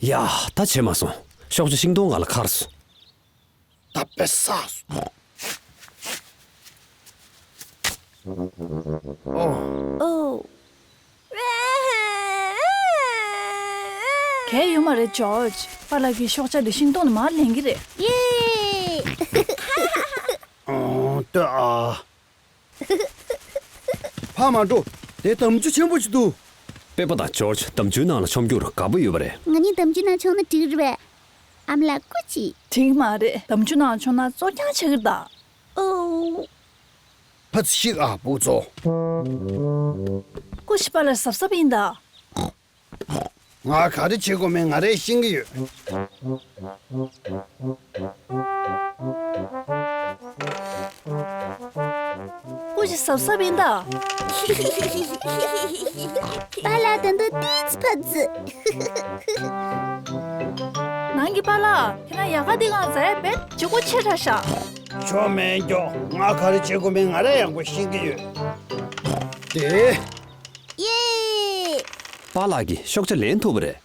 ཡ། ད་བྱེད་མ་སོང་། ཤོག་བྱ་ཤིང་སྡོང་ང་ལ་འཁར་སོང་། ད་དཔེ་བསགས་སོང་། ཨོ། ཨོ། གལ་ཡོད་མ་རེད་ཇོརྗ། པཱ་ལགས་ཀྱིས་ཤོག་བྱ་འདི་ཤིང་སྡོང་ནས་མར་ལེན་གྱི་རེད། ཡེ། ལྟོས་ཨ། ཕར་མ་འགྲོ། དེ་འདམ་ཆུ་ཆེན་པོ་ཞིག་འདུག། པེ་པ་དང་ཇོརྗ་འདམ་ཆུའི་ནང་ལ་མཆོང་རྒྱུར་དགའ་པོ་ཡོད་པ་རེད། ང་གཉིས་འདམ་ཆུའི་ནང་མཆོང་ན་འགྲིག་རེད་པས། ཨ་མ་ལགས་སྐུ་མཁྱེན། འགྲིག་མ་རེད། འདམ་ཆུ་ནང་མཆོང་ན་བཙོ་རྐྱང་ཆགས་ཀྱི་རེད་ད། ཨོ། ཕར་ཙམ་ཞིག་ཨ་བུ་ཚོ། སྐུ་མཁྱེན་པཱ་ལགས་གཟབ་གཟབ་ཡིན་ད། ང་ག་རེ་བྱེད་དགོས་མིན་ང་རས་ཤེས་ཀྱི་ཡོད། སྐུ་མཁྱེན་གཟབ་གཟབ་ཡིན་ད། པཱ་ལགས་ད་དུང་ཏོག་ཙམ་ཕར་ཙམ། ནང་གི་པཱ་ལགས་ཁྱེད་རང་ཡལ་ག་འདི་སྒང་འཛེགས་ཡས་དཔེ་ལྗིད་ཁོག་ཆེ་དྲགས་ཤག། ཆོ་མེད་ཀྱོ། ང་ག་རེ་བྱེད་དགོས་མིན་ང་རས་ཡག་པོ་ཤེས་ཀྱི་ཡོད། དེ། ཡེ། པཱ་ལགས་ཀྱིས་ཤོག་བྱ་ལེན་ཐུབ་པ་རེད།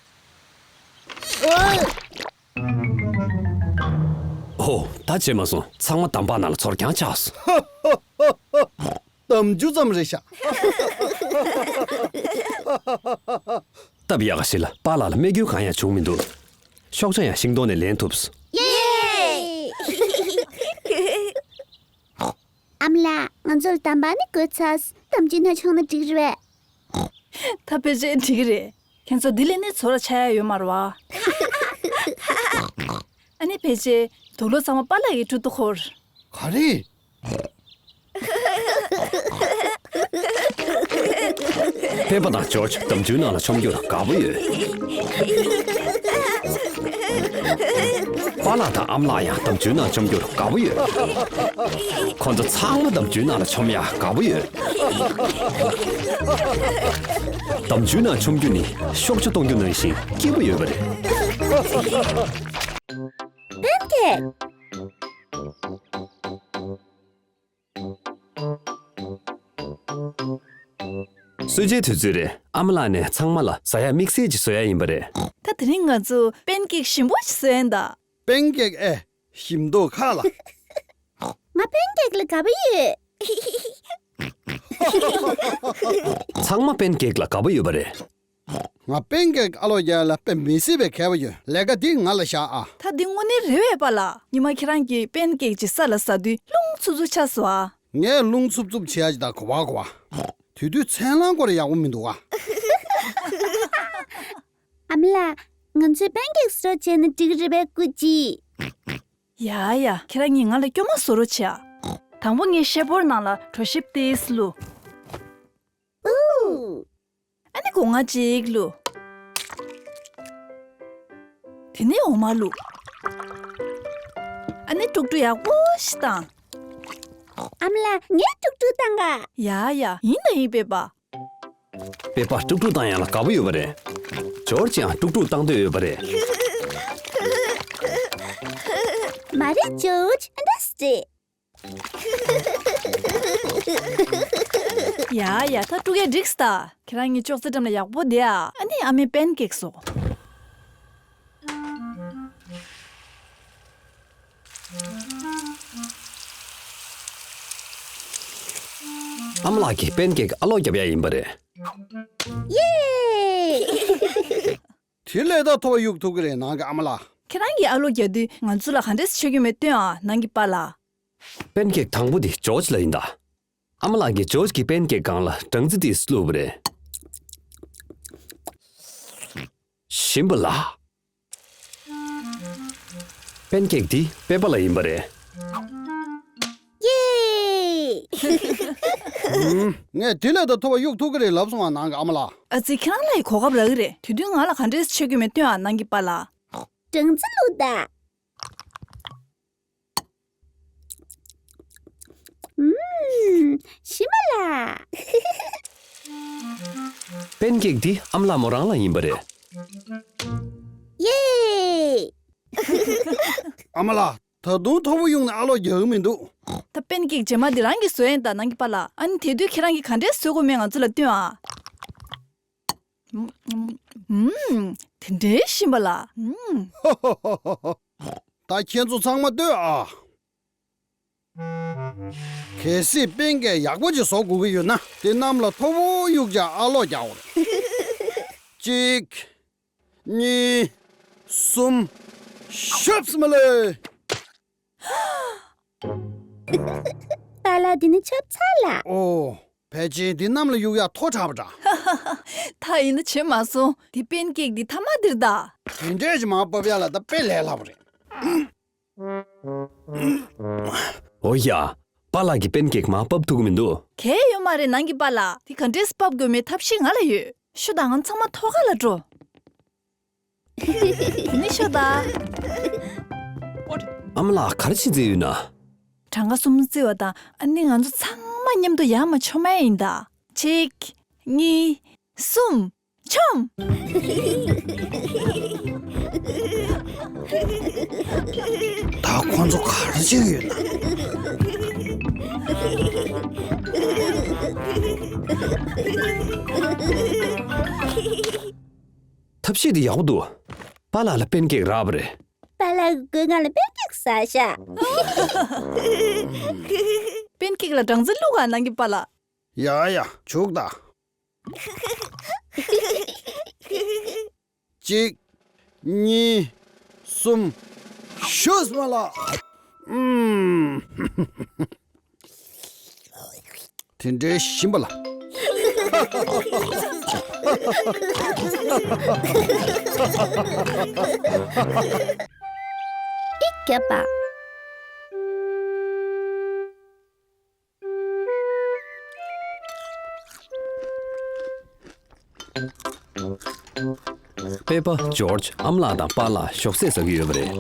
ཨོ། ད་བྱས་མ་སོང་། ཚང་མ་འདམ་བག་ནང་ལ་ཚོར་རྐྱང་ཆགས་སོང་། འདམ་ཆུ་ཙམ་རེད་ཤག། སྟབས་ཡག་ག་ཞིག་ལ་པཱ་ལགས་ལ་རྨས་སྐྱོན་གང་ཡང་བྱུང་མི་འདུག། ཤོག་བྱ་ཡང་ཤིང་སྡོང་ནས་ལེན་ཐུབ་སོང་། ཡེ། ཨ་མ་ལགས། ང་ཚོར་འདམ་བག་ནི་དགོས་ཚར། འདམ་ཆུའི་ནང་མཆོང་ན་འགྲིག་རེད་པས། ད་ཕལ་ཆེར་འགྲིག་གི་རེད། ཁྱེད་ཚོ་འདི་ལས་ནི་ཚོར་བ་ཆགས་ཡ་ཡོད་མ་རེད་པ། ཨ་ནི་ཕལ་ཆེར་དུག་ལོག་ཚང་མ་པཱ་ལགས་ཀྱི་ཁྲོད་དུ་འཁོར། ག་རེ། པེ་པ་དང་ཇོརྗ་འདམ་ཆུའི་ནང་ལ་མཆོང་རྒྱུར་དགའ་པོ་ཡོད། པཱ་ལགས་དང་ཨ་མ་ལགས་ཡང་འདམ་ཆུའི་ནང་མཆོང་རྒྱུར་དགའ་པོ་ཡོད། ཁོ་ཚོ་ཚང་མ་འདམ་ཆུའི་ནང་ལ་མཆོང་ཡ་དགའ་པོ་ཡོད། འདམ་ཆུའི་ནང་མཆོང་རྒྱུ་ནི་ཤོག་བྱ་གཏོང་རྒྱུ་ནང་བཞིན་སྐྱིད་པོ་ཡོད་པ་རེད། པན་ཀེག། གསོལ་ཇའི་དུས་ཚོད་རེད། ཨ་མ་ལགས་ནས་ཚང་མ་ལ་ཟ་ཡ་དམིགས་བསལ་ཅིག་བཟོ་ཡ་ཡིན་པ་རེད། ད་དེ་རིང་ང་ཚོ་པན་ཀེག་ཞིམ་པོ་ཞིག་བཟོ་ཡ་ཡིན་ད། པན་ཀེག་ཨེ། ཞིམ་མདོག་ཁ་ལ། ང་པན་ཀེག་ལ་དགའ་པོ་ཡོད། ཚང་མ་པན་ཀེག་ལ་དགའ་པོ་ཡོད་པ་རེད། ང་པན་ཀེག་ཨ་ལོ་རྒྱག་ལ་དཔེ་མི་སྲིད་པའི་མཁས་པོ་ཡོད། ལས་ཀ་འདི་ང་ལ་བཞག་ཨ། ད་འདི་དངོས་གནས་རེད་པས་པཱ་ལགས། ཉི་མ་ཁྱེད་རང་གིས་པན་ཀེག་ཅིག་ས་ལ་ཟ་དུས་རླུང་འཚུབ་འཚུབ་ཆགས་སོང་ཨ། ངས་རླུང་འཚུབ་འཚུབ་བྱེད་ཡ་ཅིག་དང་གོ་བ་གོ་བ། དེ་དུས་མཚན་ལམ་སྐོར་ཡག་པོ་མི་འདུག་ཨ། ཨ་མ་ལགས། ང་ཚོས་པན་ཀེག་བཟོ་རོགས་བྱས་ན་འགྲིག་གི་རེད་པས་སྐུ་མཁྱེན། ཡ་ཡ། ཁྱེད་རང་གཉིས་ང་ལ་སྐྱོ་མ་བཟོ་རོགས་བྱེད་ཨ། དང་པོ་ངས་ཤེལ་ཕོར་ནང་ལ་གྲོ་ཞིབ་ཏོག་ཙམ་བླུགས། ཨུ། ཨ་ནི་སྒོ་ང་གཅིག་བླུགས། དེ་ནས་འོ་མ་བླུགས། ཨ་ནི་དཀྲུག་དཀྲུག་ཡག་པོ་ཞིག་བཏང་། ཨ་མ་ལགས། ངས་དཀྲུག་དཀྲུག་བཏང་ག། ཡ་ཡ། ཡིན་ན་ཡིན་པས་པ། པེ་པ་དཀྲུག་དཀྲུག་བཏང་ཡག་ལ་དགའ་པོ་ཡོད་པ་རེད། ཇོརྗ་ཡང་དཀྲུག་དཀྲུག་བཏང་འདོད་ཡོད་པ་རེད། མ་རེད་ཇོརྗ། ཨ་འདྲ་སེ་རེད། ཡ་ཡ། ད་དཀྲུག་ཡ་འགྲིག་སྟེ། ཁྱེད་རང་གཉིས་ཅོག་ཙེ་འགྲམ་ལ་ཡག་པོ་བསྡད་ཨ། ཨ་ནི་ཨ་མས་པན་ཀེག་བཟོ། ཨ་མ་ལགས་ཀྱིས་པན་ཀེག་ཨ་ལོག་བརྒྱབ་ཡ་ཡིན་པ་རེད། ཡེ། དེ་ལས་ད་ཐོ་བ་གཡུག་ཐུབ་ཀྱི་རེད་ནང་གི་ཨ་མ་ལགས། ཁྱེད་རང་གིས་ཨ་ལོག་རྒྱག་དུས་ང་ཚོ་ལ་ག་འདྲས་མཆོད་ཀྱི་མེད་སྟོན་ཨ་ནང་གི་པཱ་ལགས། པན་ཀེག་དང་པོ་དེ་ཇོརྗ་ལ་ཡིན་ད། ཨ་མ་ལགས་ཀྱིས་ཇོརྗ་གི་པན་ཀེག་སྒང་ལ་སྦྲང་རྩི་ཏོག་ཙམ་བླུགས་པ་རེད། ཞིམ་པ་ལ། པན་ཀེག་འདི་པེ་པ་ལ་ཡིན་པ་རེད། ཡེ། ངས་དེ་ལས་ད་ཐོ་བ་གཡུག་ཐུབ་ཀྱི་རེད་ལབ་སོང་ཨ་ནང་གི་ཨ་མ་ལགས། ཨ་ཙི། ཁྱེད་རང་ལ་ཡི་གོ་སྐབས་རག་གི་རེད། དེ་དུས་ང་ལ་ག་འདྲས་མཆོད་ཀྱི་མེད་སྟོན་ཨ་ནང་གི་པཱ་ལགས། སྦྲང་རྩི་བླུགས་ད། ཨུམ། ཞིམ་པ་ལ། པན་ཀེག་འདི་ཨ་མ་ལགས་མོ་རང་ལ་ཡིན་པ་རེད། ཡེ། ཨ་མ་ལགས། ད་དུང་ཐོ་བ་གཡུག་ནས་ཨ་ལོག་རྒྱག་གི་མི་འདུག། ད་པན་ཀེག་རྗེས་མ་འདི་རང་གིས་བཟོ་ཡིན་ད་ནང་གི་པཱ་ལགས། ཨ་ནི་དེ་དུས་ཁྱེད་རང་གིས་ག་འདྲས་བཟོ་དགོས་མེད་ང་ཚོ་ལ་སྟོན་ཨ། ཨུམ། དེ་འདྲའི་ཞིམ་པ་ལ། ཨུམ། ད་ཁྱེད་ཚོ་ཚང་མ་ལྟོས་ཨ། གལ་སྲིད་པན་ཀེག་ཡག་པོ་ཅིག་བཟོ་དགོས་ཀྱི་ཡོད་ན་དེ་གནམ་ལ་ཐོ་བ་གཡུག་བྱས་ཨ་ལོག་རྒྱག་དགོས་རེད། གཅིག་གཉིས། གསུམ། ཤོབ་སི་མ་ལེ། པཱ་ལགས་འདི་ནི་ཆབ་ཚ་ལ། ཨོ། ཕལ་ཆེར་འདི་གནམ་ལ་གཡུག་ཡག་ཐོ་དྲགས་པ་འདྲ། ད་ཡིན་ན་བྱེད་མ་སོང་། འདི་པན་ཀེག་འདི་ཐ་མ་འདིར་གདའ། དེ་འདྲས་ཅིག་མར་ཕབ་ཡག་ལ་ད་དཔེ་ལས་སླ་པོ་རེད། ཨོ་ཡ། པཱ་ལགས་ཀྱིས་པན་ཀེག་མར་ཕབ་ཐུབ་ཀྱི་མི་འདུག་གལ་ཡོད་མ་རེད། ནང་གི་པཱ་ལགས། འདི་ག་འདྲས་ཕབ་དགོས་མེད་ཐབས་ཤེས་ང་ལ་ཡོད། ཤོག་དང་། ང་ཚང་མ་ཐོག་ཁ་ལ་འགྲོ། དེ་ནས་ཤོག་དང་། ཨ་མ་ལགས་ག་རེ་བྱེད་རྩིས་ཡོད་ན། གྲངས་ཀ་གསུམ་རྩི་བ་དང་། ཨ་ནི་ང་ཚོ་ཚང་མ་མཉམ་དུ་ཡར་མར་མཆོང་མཁན་ཡིན་ད། གཅིག་གཉིས། གསུམ། མཆོངས། ད་ཁོ་ཚོ་ག་རེ་བྱེད་ཀྱི་ཡོད་ན། ཐབས་ཤེས་འདི་ཡག་པོ་འདུག་པཱ་ལགས་ལ་པན་ཀེག་རག་པ་རེད། པཱ་ལགས་ཀྱི་སྒོ་ང་ལ་པན་ཀེག་ཟ་ཤག་པན་ཀེག་ལ་སྦྲང་རྩི་བླུགས་ག་ནང་གི་པཱ་ལགས། ཡ་ཡ། བྱུག་ད། གཅིག་གཉིས། གསུམ། ཤུས་མ་ལགས། ཨུམ། དེ་འདྲའི་ཞིམ་པ་ལ། ཨི་སྐྱབས་པ། པེ་པ། ཇོརྗ། ཨ་མ་ལགས་དང་པཱ་ལགས་ཞོགས་ཟས་ཟ་གི་ཡོད་པ་རེད།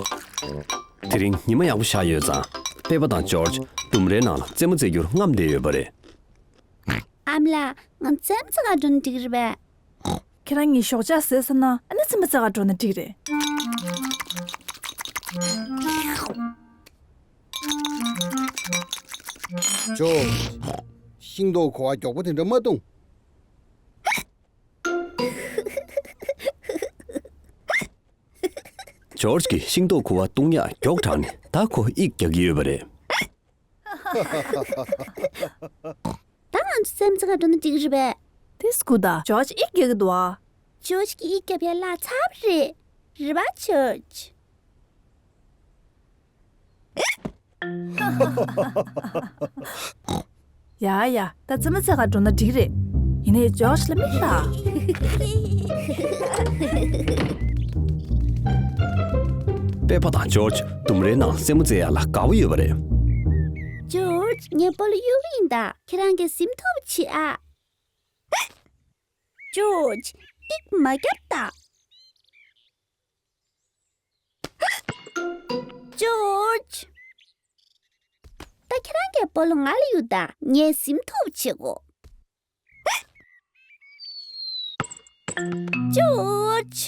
དེ་རིང་ཉི་མ་ཡག་པོ་ཤར་ཡོད་ཙང་། པེ་པ་དང་ཇོརྗ་ལྡུམ་རའི་ནང་ལ་རྩེད་མོ་རྩེ་རྒྱུར་རྔམ་བསྡད་ཡོད་པ་རེད། ཨ་མ་ལགས། ང་རྩེད་མོ་རྩེ་ག་འགྲོ་ན་འགྲིག་གི་རེད་པས། ཁྱེད་རང་གཉིས་ཞོགས་ཇ་ཟས་ཚར་ན་ཨ་ནི་རྩེད་མོ་རྩེ་ག་འགྲོ་ན་འགྲིག་རེད། ཇོ། ཤིང་ཏོག་ཁུ་བ་མགྱོགས་པོ་དེ་འདྲ་མ་བཏུང་། ཇོརྗ་གིས་ཤིང་ཏོག་ཁུ་བ་བཏུང་ཡག་མགྱོགས་དྲགས་ནས་ད་ཁོ་ཡིག་རྒྱག་གི་ཡོད་པ་རེད། ད་ང་ཚོ་རྩེད་མོ་རྩེ་ག་འགྲོ་ན་འགྲིག་གི་རེད་པས། དེ་སྐུ་ད། ཇོརྗ་ཡིག་རྒྱག་གི་འདུག་ཨ། ཇོརྗ་གིས་ཡིག་རྒྱབ་ཡག་བརླག་ཚར་བ་རེད། རེད་པ་ཇོརྗ། ཡ་ཡ། ད་རྩེད་མོ་རྩེ་ག་འགྲོ་ན་འགྲིག་རེད། ཡིན་ནའི་ཇོརྗ་ལ་མིག་ལྟ། པེ་པ་དང་ཇོརྗ་ལྡུམ་རའི་ནང་རྩེད་མོ་རྩེ་ཡག་ལ་དགའ་པོ་ཡོད་པ་རེད། ཇོརྗ། ངས་སྤོ་ལོ་གཡུག་གི་ཡིན་ད། ཁྱེད་རང་གིས་ཟིན་ཐུབ་པ་བྱེད་ཨ། ཇོརྗ། ཡིག་མ་རྒྱབ་ད། ཇོརྗ། ད་ཁྱེད་རང་གིས་སྤོ་ལོ་ང་ལ་གཡུག་ད། ངས་ཟིན་ཐུབ་པ་བྱེད་དགོས། ཇོརྗ།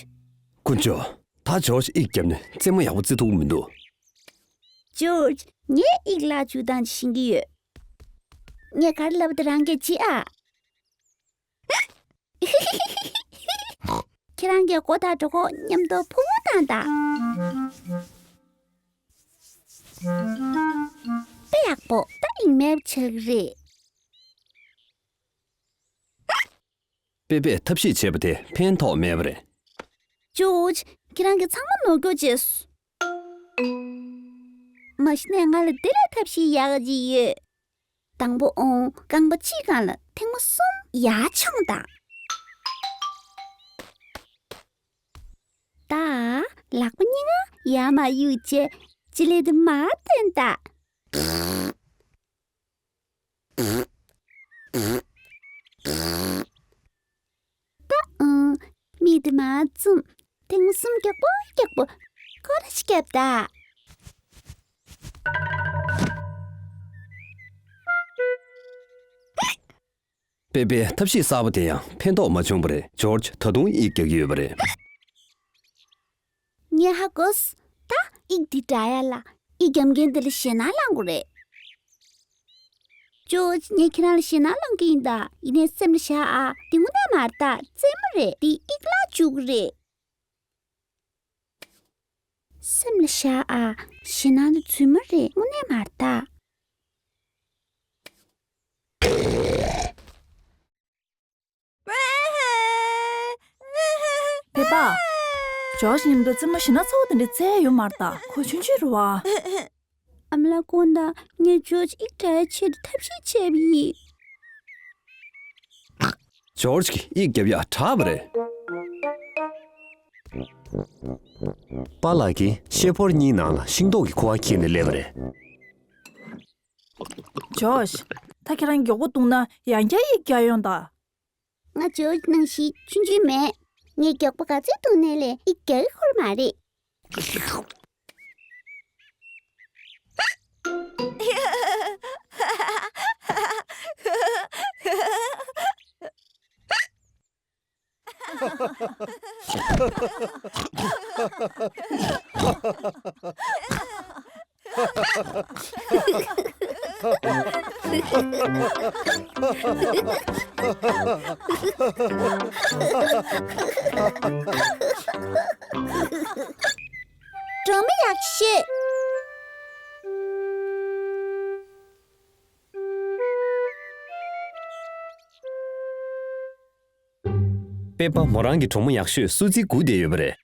དཀོན་མཆོག་ད་ཇོརྗ་ཡིག་བརྒྱབ་ནས་རྩེད་མོ་ཡག་པོ་རྩེ་ཐུབ་ཀྱི་མི་འདུག་ཇོརྗ། ངས་ཡིག་བརླག་བཅུག་སྟངས་ཤེས་ཀྱི་ཡོད། ངས་ག་རེ་ལབ་པ་དེ་རང་གིས་བྱེད་ཨ། ཁྱེད་རང་གིས་སྒོ་དང་གྲོད་ཁོག་མཉམ་དུ་ཕུང་བོ་བཏང་དང་། དཔེ་ཡག་པོ། ད་ཡིན་མེད་ཆགས་ཀྱི་རེད། པེ་པས་ཐབས་ཤེས་བྱས་པ་དེ་ཕན་ཐོགས་མེད་པ་རེད། ཇོརྗ། ཁྱེད་རང་གིས་ཚང་མ་ནོར་སྐྱོར་བྱས་སོང་། མ་གཞི་ནས་ང་ལ་དེ་ལས་ཐབས་ཤེས་ཡག་ག་ཅིག་ཡོད། དང་པོ་འོང་རྐང་པ་གཅིག་སྒང་ལ་ཐལ་མོ་གསུམ་ཡར་མཆོངས་དང་། ད་ལག་པ་གཉིས་ཀ་ཡར་མར་གཡུག་བྱས་ལྕེ་ལེབ་དེ་མར་བཏོན་དང་། ད་ཨང་། མིག་དེ་མར་བཙུམ། ཐལ་མོ་གསུམ་མགྱོགས་པོ་མགྱོགས་པོ་སྐོར་ར་ཞིག་རྒྱབ་དང་། པེ་པའི་ཐབས་ཤེས་གསར་པ་དེ་ཡང་ཕན་ཐོགས་མ་བྱུང་བ་རེད། ཇོརྗ་ད་དུང་ཡིག་རྒྱག་གི་ཡོད་པ་རེད། ངས་ཧ་གོ་སོང་། ད་ཡིག་འདི་འདྲ་ཡ་ལ་ཡིག་རྒྱབ་མཁན་དེ་ལ་ཞེད་སྣང་ལངས་དགོས་རེད། ཇོརྗ། ངས་ཁྱེད་རང་ལ་ཞེད་སྣང་ལངས་ཀྱི་ཡིན་ད། ཡིན་ནའི་སེམས་ལ་བཞག་ཨ། འདི་དངོས་གནས་མ་རེད་ད། རྩེད་མོ་རེད། འདི་ཡིག་བརླག་བཅུག་གི་རེད། སེམས་ལ་བཞག་ཨ། ཞེད་སྣང་དེ་རྫུན་མ་རེད། དངོས་གནས་མ་རེད་ད། པེ་པ། ཇོརྗ་མཉམ་དུ་རྩེད་མོ་ཞེ་ན་ཚ་བོ་དེ་འདྲ་རྩེ་ཡོད་མ་རེད་ད། ཁོ་ཆུང་ཆུང་རེད་བ། ཨ་མ་ལགས་དགོངས་དག། ངས་ཇོརྗ་དབྱིག་དྲག་ཡག་ཆེད་དུ་ཐབས་ཤེས་བྱས་པ་ཡིན། ཇོརྗ་གིས་དབྱིག་རྒྱབ་ཡག་དྲག་པ་རེད། པཱ་ལགས་ཀྱིས་ཤེལ་ཕོར་གཉིས་ནང་ལ་ཤིང་ཏོག་གི་ཁུ་བ་འཁྱེར་ནས་སླེབས་པ་རེད། ཇོརྗ། ད་ཁྱེད་རང་མགྱོགས་པོ་འདུག་ན་ཡང་བསྐྱར་དབྱིག་རྒྱག་ཡོང་དང་། ང་ཇོརྗ་ནང་བཞིན་ཆུང་ཆུང་མེད། ངས་མགྱོགས་པོ་ག་ཚོད་འདུག་ནའི་ལས་དབྱིག་རྒྱག་གི་ཡོད་མ་རེད། སྒྲོལ་མ་ཡག་ཤོས། པེ་པ་མོ་རང་གི་གྲོགས་མོ་ཡག་ཤོས་སུ་ཙི་སྒུག་བསྡད་ཡོད་པ་རེད།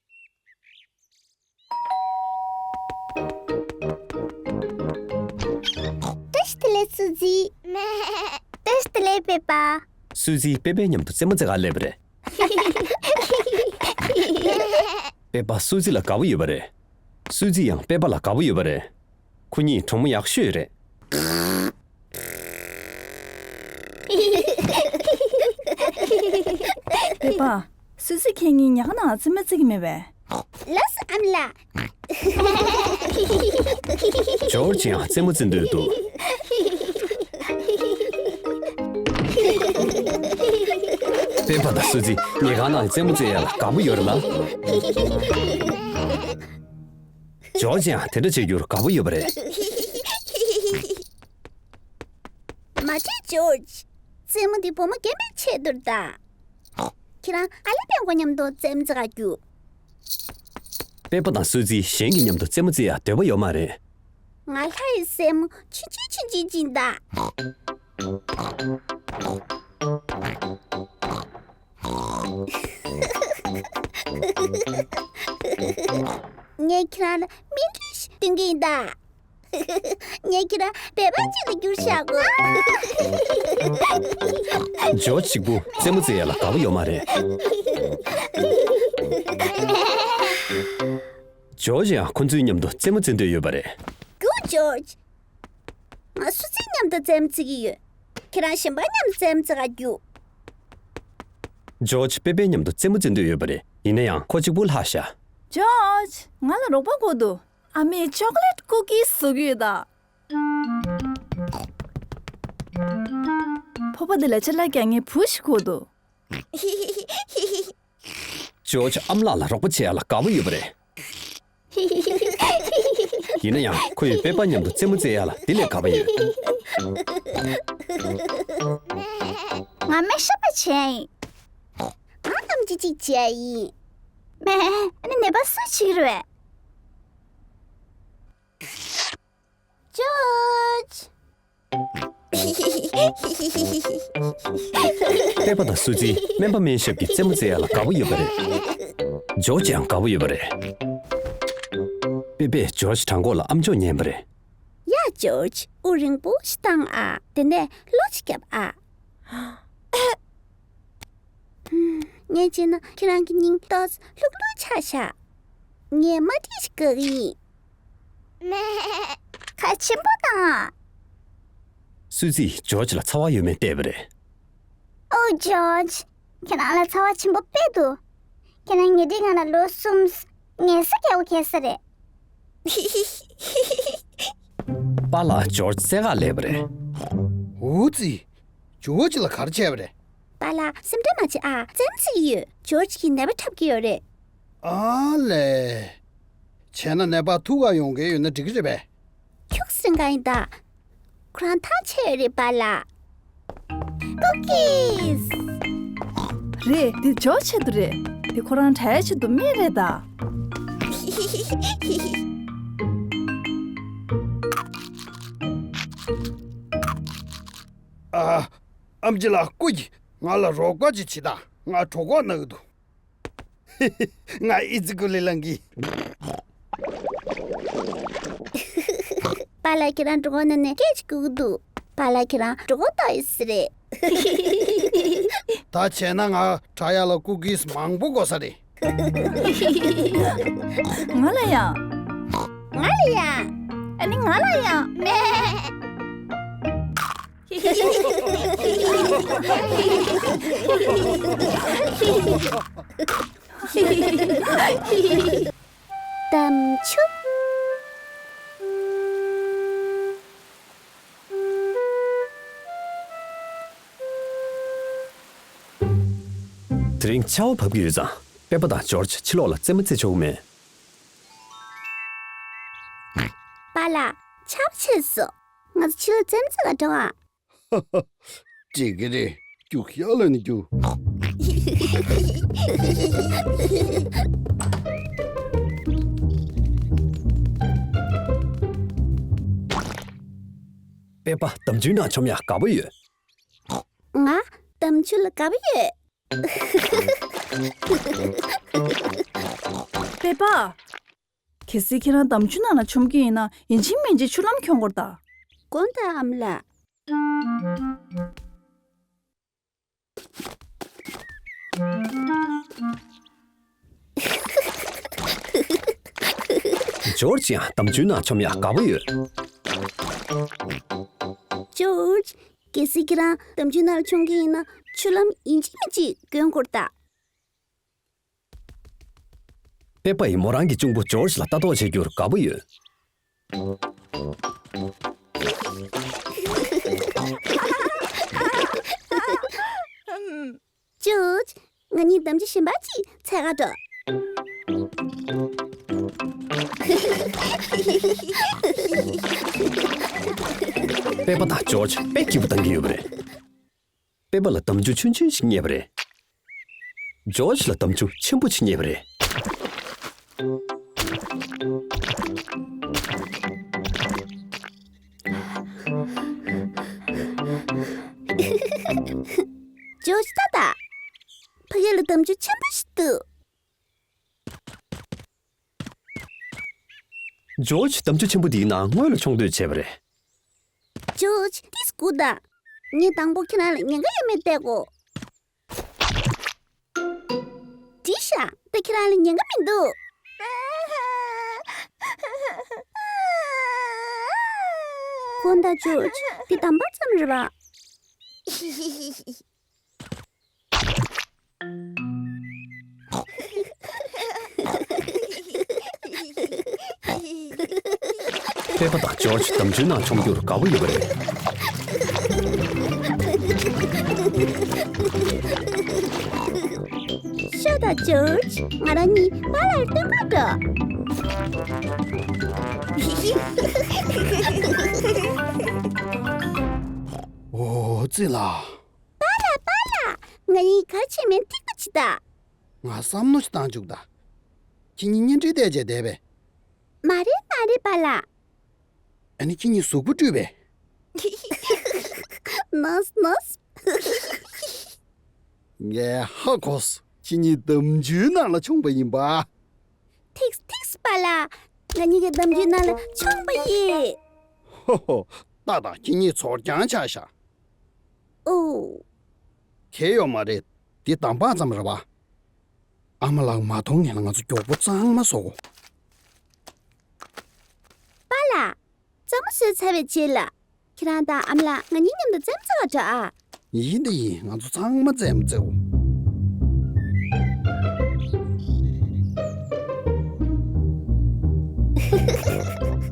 བཀྲ་ཤིས་བདེ་ལེགས་སུ་ཙི། བཀྲ་ཤིས་བདེ་ལེགས་པེ་པ། སུ་ཙི་པེ་པའི་མཉམ་དུ་རྩེད་མོ་རྩེ་གར་སླེབས་པ་རེད། པེ་པ་སུ་ཙི་ལ་དགའ་པོ་ཡོད་པ་རེད། སུ་ཙི་ཡང་པེ་པ་ལ་དགའ་པོ་ཡོད་པ་རེད། ཁོ་གཉིས་གྲོགས་མོ་ཡག་ཤོས་རེད། པེ་པ། སུ་ཙི་ཁྱེད་གཉིས་ཉལ་ཁང་ནང་རྩེད་མོ་རྩེ་གི་མེད་པས། ལགས་སོ་ཨ་མ་ལགས། ཇོརྗ་ཡང་རྩེད་མོ་རྩེ་འདོད་འདུག། པེ་པ་དང་སུ་ཙི་ཉལ་ཁང་ནང་རྩེད་མོ་རྩེ་ཡག་ལ་དགའ་པོ་ཡོད་རེད་ལ། ཇོརྗ་ཡང་དེ་འདྲ་བྱེད་རྒྱུར་དགའ་པོ་ཡོད་པ་རེད། མ་བྱེད་ཇོརྗ། རྩེད་མོ་འདི་བུ་མོ་རྒན་པའི་ཆེད་དུ་རེད་ད། ཁྱེད་རང་ཨ་ལེ་པེ་པ་མཉམ་དུ་རྩེད་མོ་རྩེ་གར་རྒྱུགས། པེ་པ་དང་སུ་ཙི་གཞན་གྱི་མཉམ་དུ་རྩེད་མོ་རྩེ་ཡག་འདོད་པ་ཡོད་མ་རེད། ང་ལྷ་ཡི་སྲས་མོ་ཆུང་ཆུང་ཆུང་ཆུང་ཅིག་ཡིན་ད། ངས་ཁྱེད་རང་ལ་སྨན་ཁྲིད་ཞིག་སྟོན་གྱི་ཡིན་ད། ངས་ཁྱེད་རང་བོད་པ་ཅིག་ཏུ་འགྱུར་བཞག་གོ། ཇོ་གཅིག་པུ་རྩེད་མོ་རྩེ་ཡག་ལ་དགའ་པོ་ཡོད་མ་རེད། ཇོ་ཡང་ཁོ་ཚོའི་མཉམ་དུ་རྩེད་མོ་རྩེ་འདོད་ཡོད་པ་རེད། རྒྱུགས་ཇོ། ང་སུ་ཙི་མཉམ་དུ་རྩེད་མོ་རྩེ་གི་ཡོད། ཁྱེད་རང་གཞན་པ་མཉམ་དུ་རྩེད་མོ་རྩེ་ག་རྒྱུགས། ཇོ་པེ་པེ་མཉམ་དུ་རྩེད་མོ་རྩེ་འདོད་ཡོད་པ་རེད། ཡིན་ན་ཡང་ཁོ་གཅིག་པུ་ལྷག་ཤག་ཇོ། ང་ལ་རོགས་པ་དགོས་འདུག་ཨ་མས་ཅོག་ལེ་ཊི་ཀུ་ཀིས་བཟོ་གི་ཡོད་ད། ཕོར་པ་འདི་ལ་ཅ་ལག་རྒྱག་མཁན་བུ་ཞིག་དགོས་འདུག་ཇོ་ཨ་མ་ལགས་ལ་རོགས་པ་བྱེད་ཡག་ལ་དགའ་པོ་ཡོད་པ་རེད། ཡིན་ན་ཡང་ཁོ་ཡིས་པེ་པ་མཉམ་དུ་རྩེད་མོ་རྩེ་ཡག་ལ་དེ་ལས་དགའ་པོ་ཡོད། ང་སྨན་ཞབས་པ་བྱས་ཡིན། ང་ཨེམ་ཆི་གཅིག་བྱས་ཡིན། མེ། ཨ་ནི་ནད་པ་སུ་བྱེད་ཀྱི་རེད། ཇོ། པེ་པ་དང་སུ་ཙི་སྨན་པ་སྨན་ཞབས་ཀྱི་རྩེད་མོ་རྩེ་ཡག་ལ་དགའ་པོ་ཡོད་པ་རེད། ཇོ་ཡང་དགའ་པོ་ཡོད་པ་རེད། པེ་པས་ཇོ་བྲང་ཁོག་ལ་ཨམ་ཅོག་ཉན་པ་རེད། ཡ་ཇོ། དབུགས་རིང་པོ་ཞིག་བཏང་ཨ། དེ་ནས་གློ་ཞིག་བརྒྱབ་ཨ། ངས་བྱས་ན་ཁྱེད་རང་གི་སྙིང་ཏོག་ཙམ་ལྷུག་ལྷུག་ཆགས་ཤག་ངས་མ་ཏྲིག་ཞིག་བཀག་གི་ཡིན། མེ། ཁ་ཆེན་པོ་བཏང་ཨ། སུ་ཙིས་ཇོ་ལ་ཚ་བ་ཡོད་མེད་བལྟས་པ་རེད། ཨོ་ཇོ། ཁྱེད་རང་ལ་ཚ་བ་ཆེན་པོ་དཔེ་འདུག་ཁྱེད་རང་ཉལ་ཁྲིའི་སྒང་ལ་ལོ་གསུམ་ཉལ་ས་རྒྱག་པ་གལ་ས་རེད། པཱ་ལགས་ཇོ་རྩེད་གར་སླེབས་པ་རེད། འུ་ཙི། ཇོ་ལ་ག་རེ་བྱས་པ་རེད། པཱ་ལགས་སེམས་ཁྲལ་མ་བྱེད་ཨ། རྩེད་མོ་རྩེ་གི་ཡོད། ཇོ་གིས་ནད་པ་འཁྲབ་ཀྱི་ཡོད་རེད། ཨ་ལས། བྱས་ན་ནད་པ་ཐུག་ག་ཡོང་མཁན་ཡོད་ན་འགྲིག་གི་རེད་པས། ཁྱུག་སེང་ག་ཡིན་ད། ཁོ་རང་ཐག་ཆད་ཡོད་རེད་པཱ་ལགས། ཀུ་ཀིས། རེད། འདི་ཇོ་ཆེད་དུ་རེད། འདི་ཁོ་རང་དྲག་ཡག་ཆེད་དུ་སྨན་རེད་ད། ཨ། ཨམ་ཆི་ལགས་སྐུ་མཁྱེན། ང་ལ་རོགས་པ་ཅིག་བྱེད་དང་། ང་གྲོད་ཁོག་ན་གི་འདུག་ང་ཨི་ཙི་ཀུ་ལི་ལང་གི། པཱ་ལགས་ཁྱེད་རང་གྲོད་ཁོག་ནང་ནས་སྐད་ཅིག་ལྐུག་གི་འདུག་པཱ་ལགས་ཁྱེད་རང་གྲོད་ཁོག་ལྟོགས་ཡོད་ས་རེད། ད་བྱས་ན་ང་ཁྲ་ཡག་ལ་ཀུ་ཀིས་མང་པོ་དགོས་ས་རེད། ང་ལ་ཡང་། ང་ལ་ཡང་། ཨ་ནི་ང་ལ་ཡང་། མེ། དམ་ཆུ། དེ་རིང་ཆར་པ་བབས་ཀྱི་ཡོད་ཙང་། པེ་པ་དང་ཇོར་ཇི་ཕྱི་ལོགས་ལ་རྩེད་མོ་རྩེ་ཆོག་གི་མེད། པཱ་ལགས། ཆར་པ་ཆད་སོང་། ང་ཚོ་ཕྱི་ལོགས་རྩེད་མོ་རྩེ་ག་འགྲོ་ཨ། འགྲིག་གི་རེད། རྒྱུགས་ཤར་ལ་ནི་རྒྱུགས། པེ་པ་དམ་ཆུའི་ནང་མཆོང་ཡག་དགའ་པོ་ཡོད། ང་དམ་ཆུ་ལ་དགའ་པོ་ཡོད། པེ་པ། གལ་སྲིད་ཁྱེད་རང་དམ་ཆུ་ནང་ལ་མཆོང་གི་ཡིན་ན། ཡིན་གཅིག་མིན་གཅིག་ཆུ་ལྷམ་གྱོན་དགོས་རེད་ད། དགོངས་དག་ཨ་མ་ལགས། ཇོར་ཇི་ཡང་དམ་ཆུའི་ནང་མཆོང་ཡག་དགའ་པོ་ཡོད། ཇོར་ཇི། གལ་སྲིད་ཁྱེད་རང་དམ་ཆུའི་ནང་ལ་མཆོང་གི་ཡིན་ན། ཆུ་ལྷམ་ཡིན་གཅིག་མིན་གཅིག་གྱོན་དགོས་རེད་ད། པེ་པ་ཡིས་མོ་རང་གི་གཅུང་པོ་ཇོར་ཇི་ལ་ལྟ་རྟོག་བྱེད་རྒྱུར་དགའ་པོ་ཡོད། ཇོར་ཇི། ང་གཉིས་དམ་ཆུ་གཞན་པ་ཅིག་འཚོལ་ག་འགྲོ། པེ་པ་དང་ཇོར་ཇི་དཔེ་སྐྱིད་པོ་བཏང་གི་ཡོད་པ་རེད། པེ་པ་ལ་དམ་ཆུ་ཆུང་ཆུང་ཞིག་རྙེད་པ་རེད། ཇོར་ཇི་ལ་དམ་ཆུ་ཆེན་པོ་ཞིག་རྙེད་པ་རེད། ཇོར་ཇི་ལྟ་ད། ཕ་གི་ལ་དམ་ཆུ་ཆེན་པོ་ཞིག་འདུག་ཇོར་ཇི་དམ་ཆུ་ཆེན་པོ་འདིའི་ནང་སྔོན་ལ་མཆོང་འདོད་བྱས་པ་རེད། ཇོར་ཇི་ཏིས་སྒུག་དང་། ངས་དང་པོ་ཁྱེད་རང་ལ་ཉེན་ཁ་ཡོད་མེད་བལྟ་དགོས། འགྲིག་ཤག་ད་ཁྱེད་རང་ལ་ཉེན་ཁ་མི་འདུག་དགོངས་དག་ཇོར་ཇི། འདི་དམ་པ་ཙམ་རེད་པ། པེ་པ་དང་ཇོར་ཇི་དམ་ཆུའི་ནང་མཆོང་རྒྱུར་དགའ་པོ་ཡོད་པ་རེད། ཤོག་དང་ཇོར་ཇི། ང་རང་གཉིས་པཱ་ལགས་སྟོན་ག་འགྲོ། འོ་ཙི་ལ། པཱ་ལགས། པཱ་ལགས། ང་གཉིས་ག་རེ་བྱེད་མིན་ཐིག་པ་བྱེད་དང་། ང་བསམ་བློ་ཞིག་བཏང་བཅུག་ད། ཁྱེད་གཉིས་གཉེན་འཕྲད་བལྟས་བྱས་བསྡད་པས། མ་རེད་མ་རེད་པཱ་ལགས། ཨ་ནི་ཁྱེད་གཉིས་གཟུགས་པོ་བཀྲུས་པས། ནོས་ནོས། ངས་ཧ་གོ་སོང་། ཁྱེད་གཉིས་དམ་ཆུའི་ནང་ལ་མཆོངས་པ་ཡིན་པ། ཐིགས་ཐིགས་པཱ་ལགས། ང་གཉིས་ཀྱིས་དམ་ཆུའི་ནང་ལ་མཆོངས་པ་ཡིན། ཧོ་ཧོ། ཏག་ཏག་ཁྱེད་གཉིས་ཚོར་རྐྱང་ཆགས་ཤག་ཨོ། གལ་ཡོད་མ་རེད། འདི་དམ་པ་ཙམ་རེད་པ། ཨ་མ་ལགས་མ་མཐོང་ངེས་ལ་ང་ཚོ་མགྱོགས་པོ་གཙང་མ་བཟོ་དགོས། པཱ་ལགས། གཙང་མ་བཟོས་ཚར་བའི་རྗེས་ལ། ཁྱེད་རང་དང་ཨ་མ་ལགས་ང་གཉིས་མཉམ་དུ་རྩེད་མོ་རྩེ་ག་འགྲོ་ཨ། ཡིན་དེ་ཡིན། ང་ཚོ་ཚང་མ་རྩེད་མོ་རྩེ་དགོས།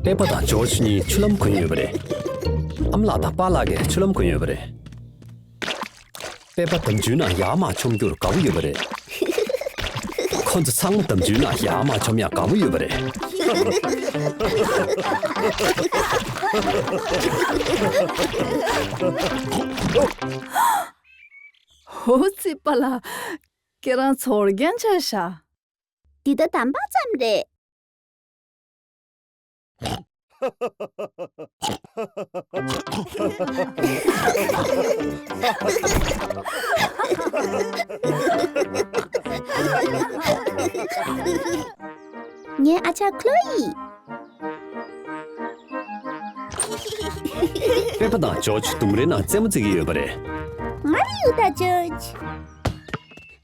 པེ་པ་དང་ཇོར་ཇི་གཉིས་ཆུ་ལྷམ་གོན་ཡོད་པ་རེད། ཨ་མ་ལགས་དང་པཱ་ལགས་ཀྱིས་ཆུ་ལྷམ་གོན་ཡོད་པ་རེད། པེ་པ་དམ་ཆུའི་ནང་ཡར་མར་མཆོང་རྒྱུར་དགའ་པོ་ཡོད་པ་རེད། ཁོ་ཚོ་ཚང་མ་དམ་ཆུའི་ནང་ཡར་མར་མཆོང་ཡག་དགའ་པོ་ཡོད་པ་རེད། ཧོ་ཙི་པཱ་ལགས། ཁྱེད་རང་ཚོར་རྐྱང་ཆགས་ཤག་འདི་ད་དམ་པ་ཙམ་རེད། ངའི་ཨ་ཅག་ཁོ་ལོ་ཡི། པེ་པ་དང་ཇོརྗ་ལྡུམ་རའི་ནང་རྩེད་མོ་རྩེ་གི་ཡོད་པ་རེད། ང་རེད་ཡོད་ད་ཇོརྗ།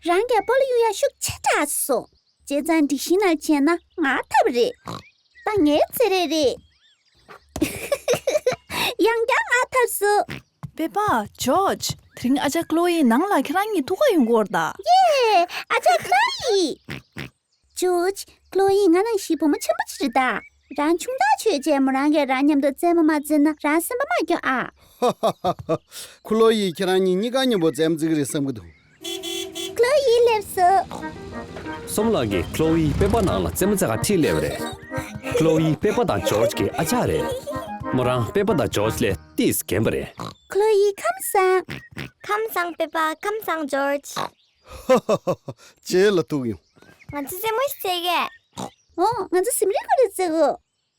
རང་རྒྱལ་པོ་ལ་གཡུག་ཡ་ཤུགས་ཆེ་དྲགས་སོ། བྱས་ཙང་སྒྲིག་གཞི་ནང་བྱས་ན་ང་ཐབས་རེད། ད་ངའི་རྩེད་རེས་རེད། ཡང་བསྐྱར་ང་ཐབས་སུ། པེ་པ། ཇོརྗ། དེ་རིང་ཨ་ཅག་ཁློ་ཡི་ནང་ལ་ཁྱེད་རང་གཉིས་ཐུག་ག་ཡོང་གི་ཡོད་རེད་ད། ཡེ། ཨ་ཅག་ཁློ་ཡི། ཇོརྗ། ཁློ་ཡི་ང་ནང་བཞིན་བུ་མོ་ཆེན་པོ་ཅིག་རེད་ད། རང་ཆུང་ཐག་ཆོད་བྱས་མོ་རང་གིས་རང་མཉམ་དུ་རྩེད་མོ་མ་རྩེས་ན་རང་སེམས་པ་མ་སྐྱོ་ཨ། ཁློ་ཡི་ཁྱེད་རང་གཉིས་གཉིས་ཀ་མཉམ་པོ་རྩེད་མོ་རྩེ་གི་རེད་བསམ་གི་འདུག་ཁློ་ཡི་སླེབས་སོ། སོམ་ལགས་ཀྱིས་ཁློ་ཡི་པེ་པ་ནང་ལ་རྩེད་མོ་རྩེ་ག་ཁྲིད་སླེབས་པ་རེད། ཁློ་ཡི་པེ་པ་དང་ཇོརྗ་གི་ཨ་ཅག་རེད། མོ་རང་པེ་པ་དང་ཇོརྗ་ལས་ཏིས་རྒན་པ་རེད། ཁློ་ཡི་ཁམས་བཟང་། ཁམས་བཟང་པེ་པ། ཁམས་བཟང་ཇོརྗ། ཧ་ཧ་ཧ། རྗེས་ལ་ཐུག་ཡོང་། ང་ཚོ་རྩེད་མོ་ཞིག་རྩེ་གས། ཨོ། ང་ཚོ་ཟིམ་རི་གུ་རི་རྩེ་གོ།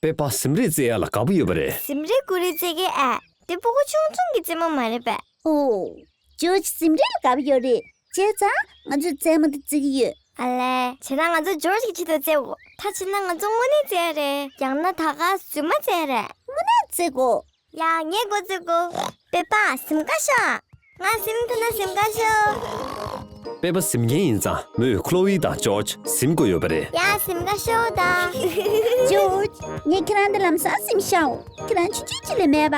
པེ་པ་ཟིམ་རི་རྩེ་ཡ་ལ་དགའ་པོ་ཡོད་པ་རེད། ཟིམ་རི་གུ་རི་རྩེ་གས་ཨ། དེ་སྤུ་གུ་ཆུང་ཆུང་གི་རྩེད་མོ་མ་རེད་པས། ཨོ། ཇོརྗ་ཟིམ་རི་ལ་དགའ་པོ་ཡོད་རེད། བྱས་ཙང་ང་ཚོས་རྩེད་མོ་དེ་རྩེ་གི་ཡོད། ཨ་ལས། བྱས་ན་ང་ཚོ་ཇོརྗ་གི་ཆེད་དུ་རྩེ་གོ། ད་བྱས་ན་ང་ཚོ་དངོས་གནས་རྩེ་ཡ་རེད། ཡང་ན་ད་ག་རྫུན་མ་རྩེ་ཡ་རེད། དངོས་གནས་རྩེ་གོ། ཡ། ངས་འགོ་བཙུགས་གོ། པེ་པ་ཟིམ་ཁ་ཤོག་ང་ཟིམ་ཐུབ་ན་ཟིམ་ཁ་ཤོག་པེ་པ་ཟིམ་མཁན་ཡིན་ཙང་མོས་ཁློ་ཡི་དང་ཇོརྗ་ཟིམ་དགོས་ཡོད་པ་རེད། ཡ། ཟིམ་ཁ་ཤོག་ད། ཇོརྗ། ངས་ཁྱེད་རང་འདི་ལམ་སང་ཟིམ་ཤོག་ཁྱེད་རང་ཆུང་ཆུང་ཅིག་ལས་མེད་པ།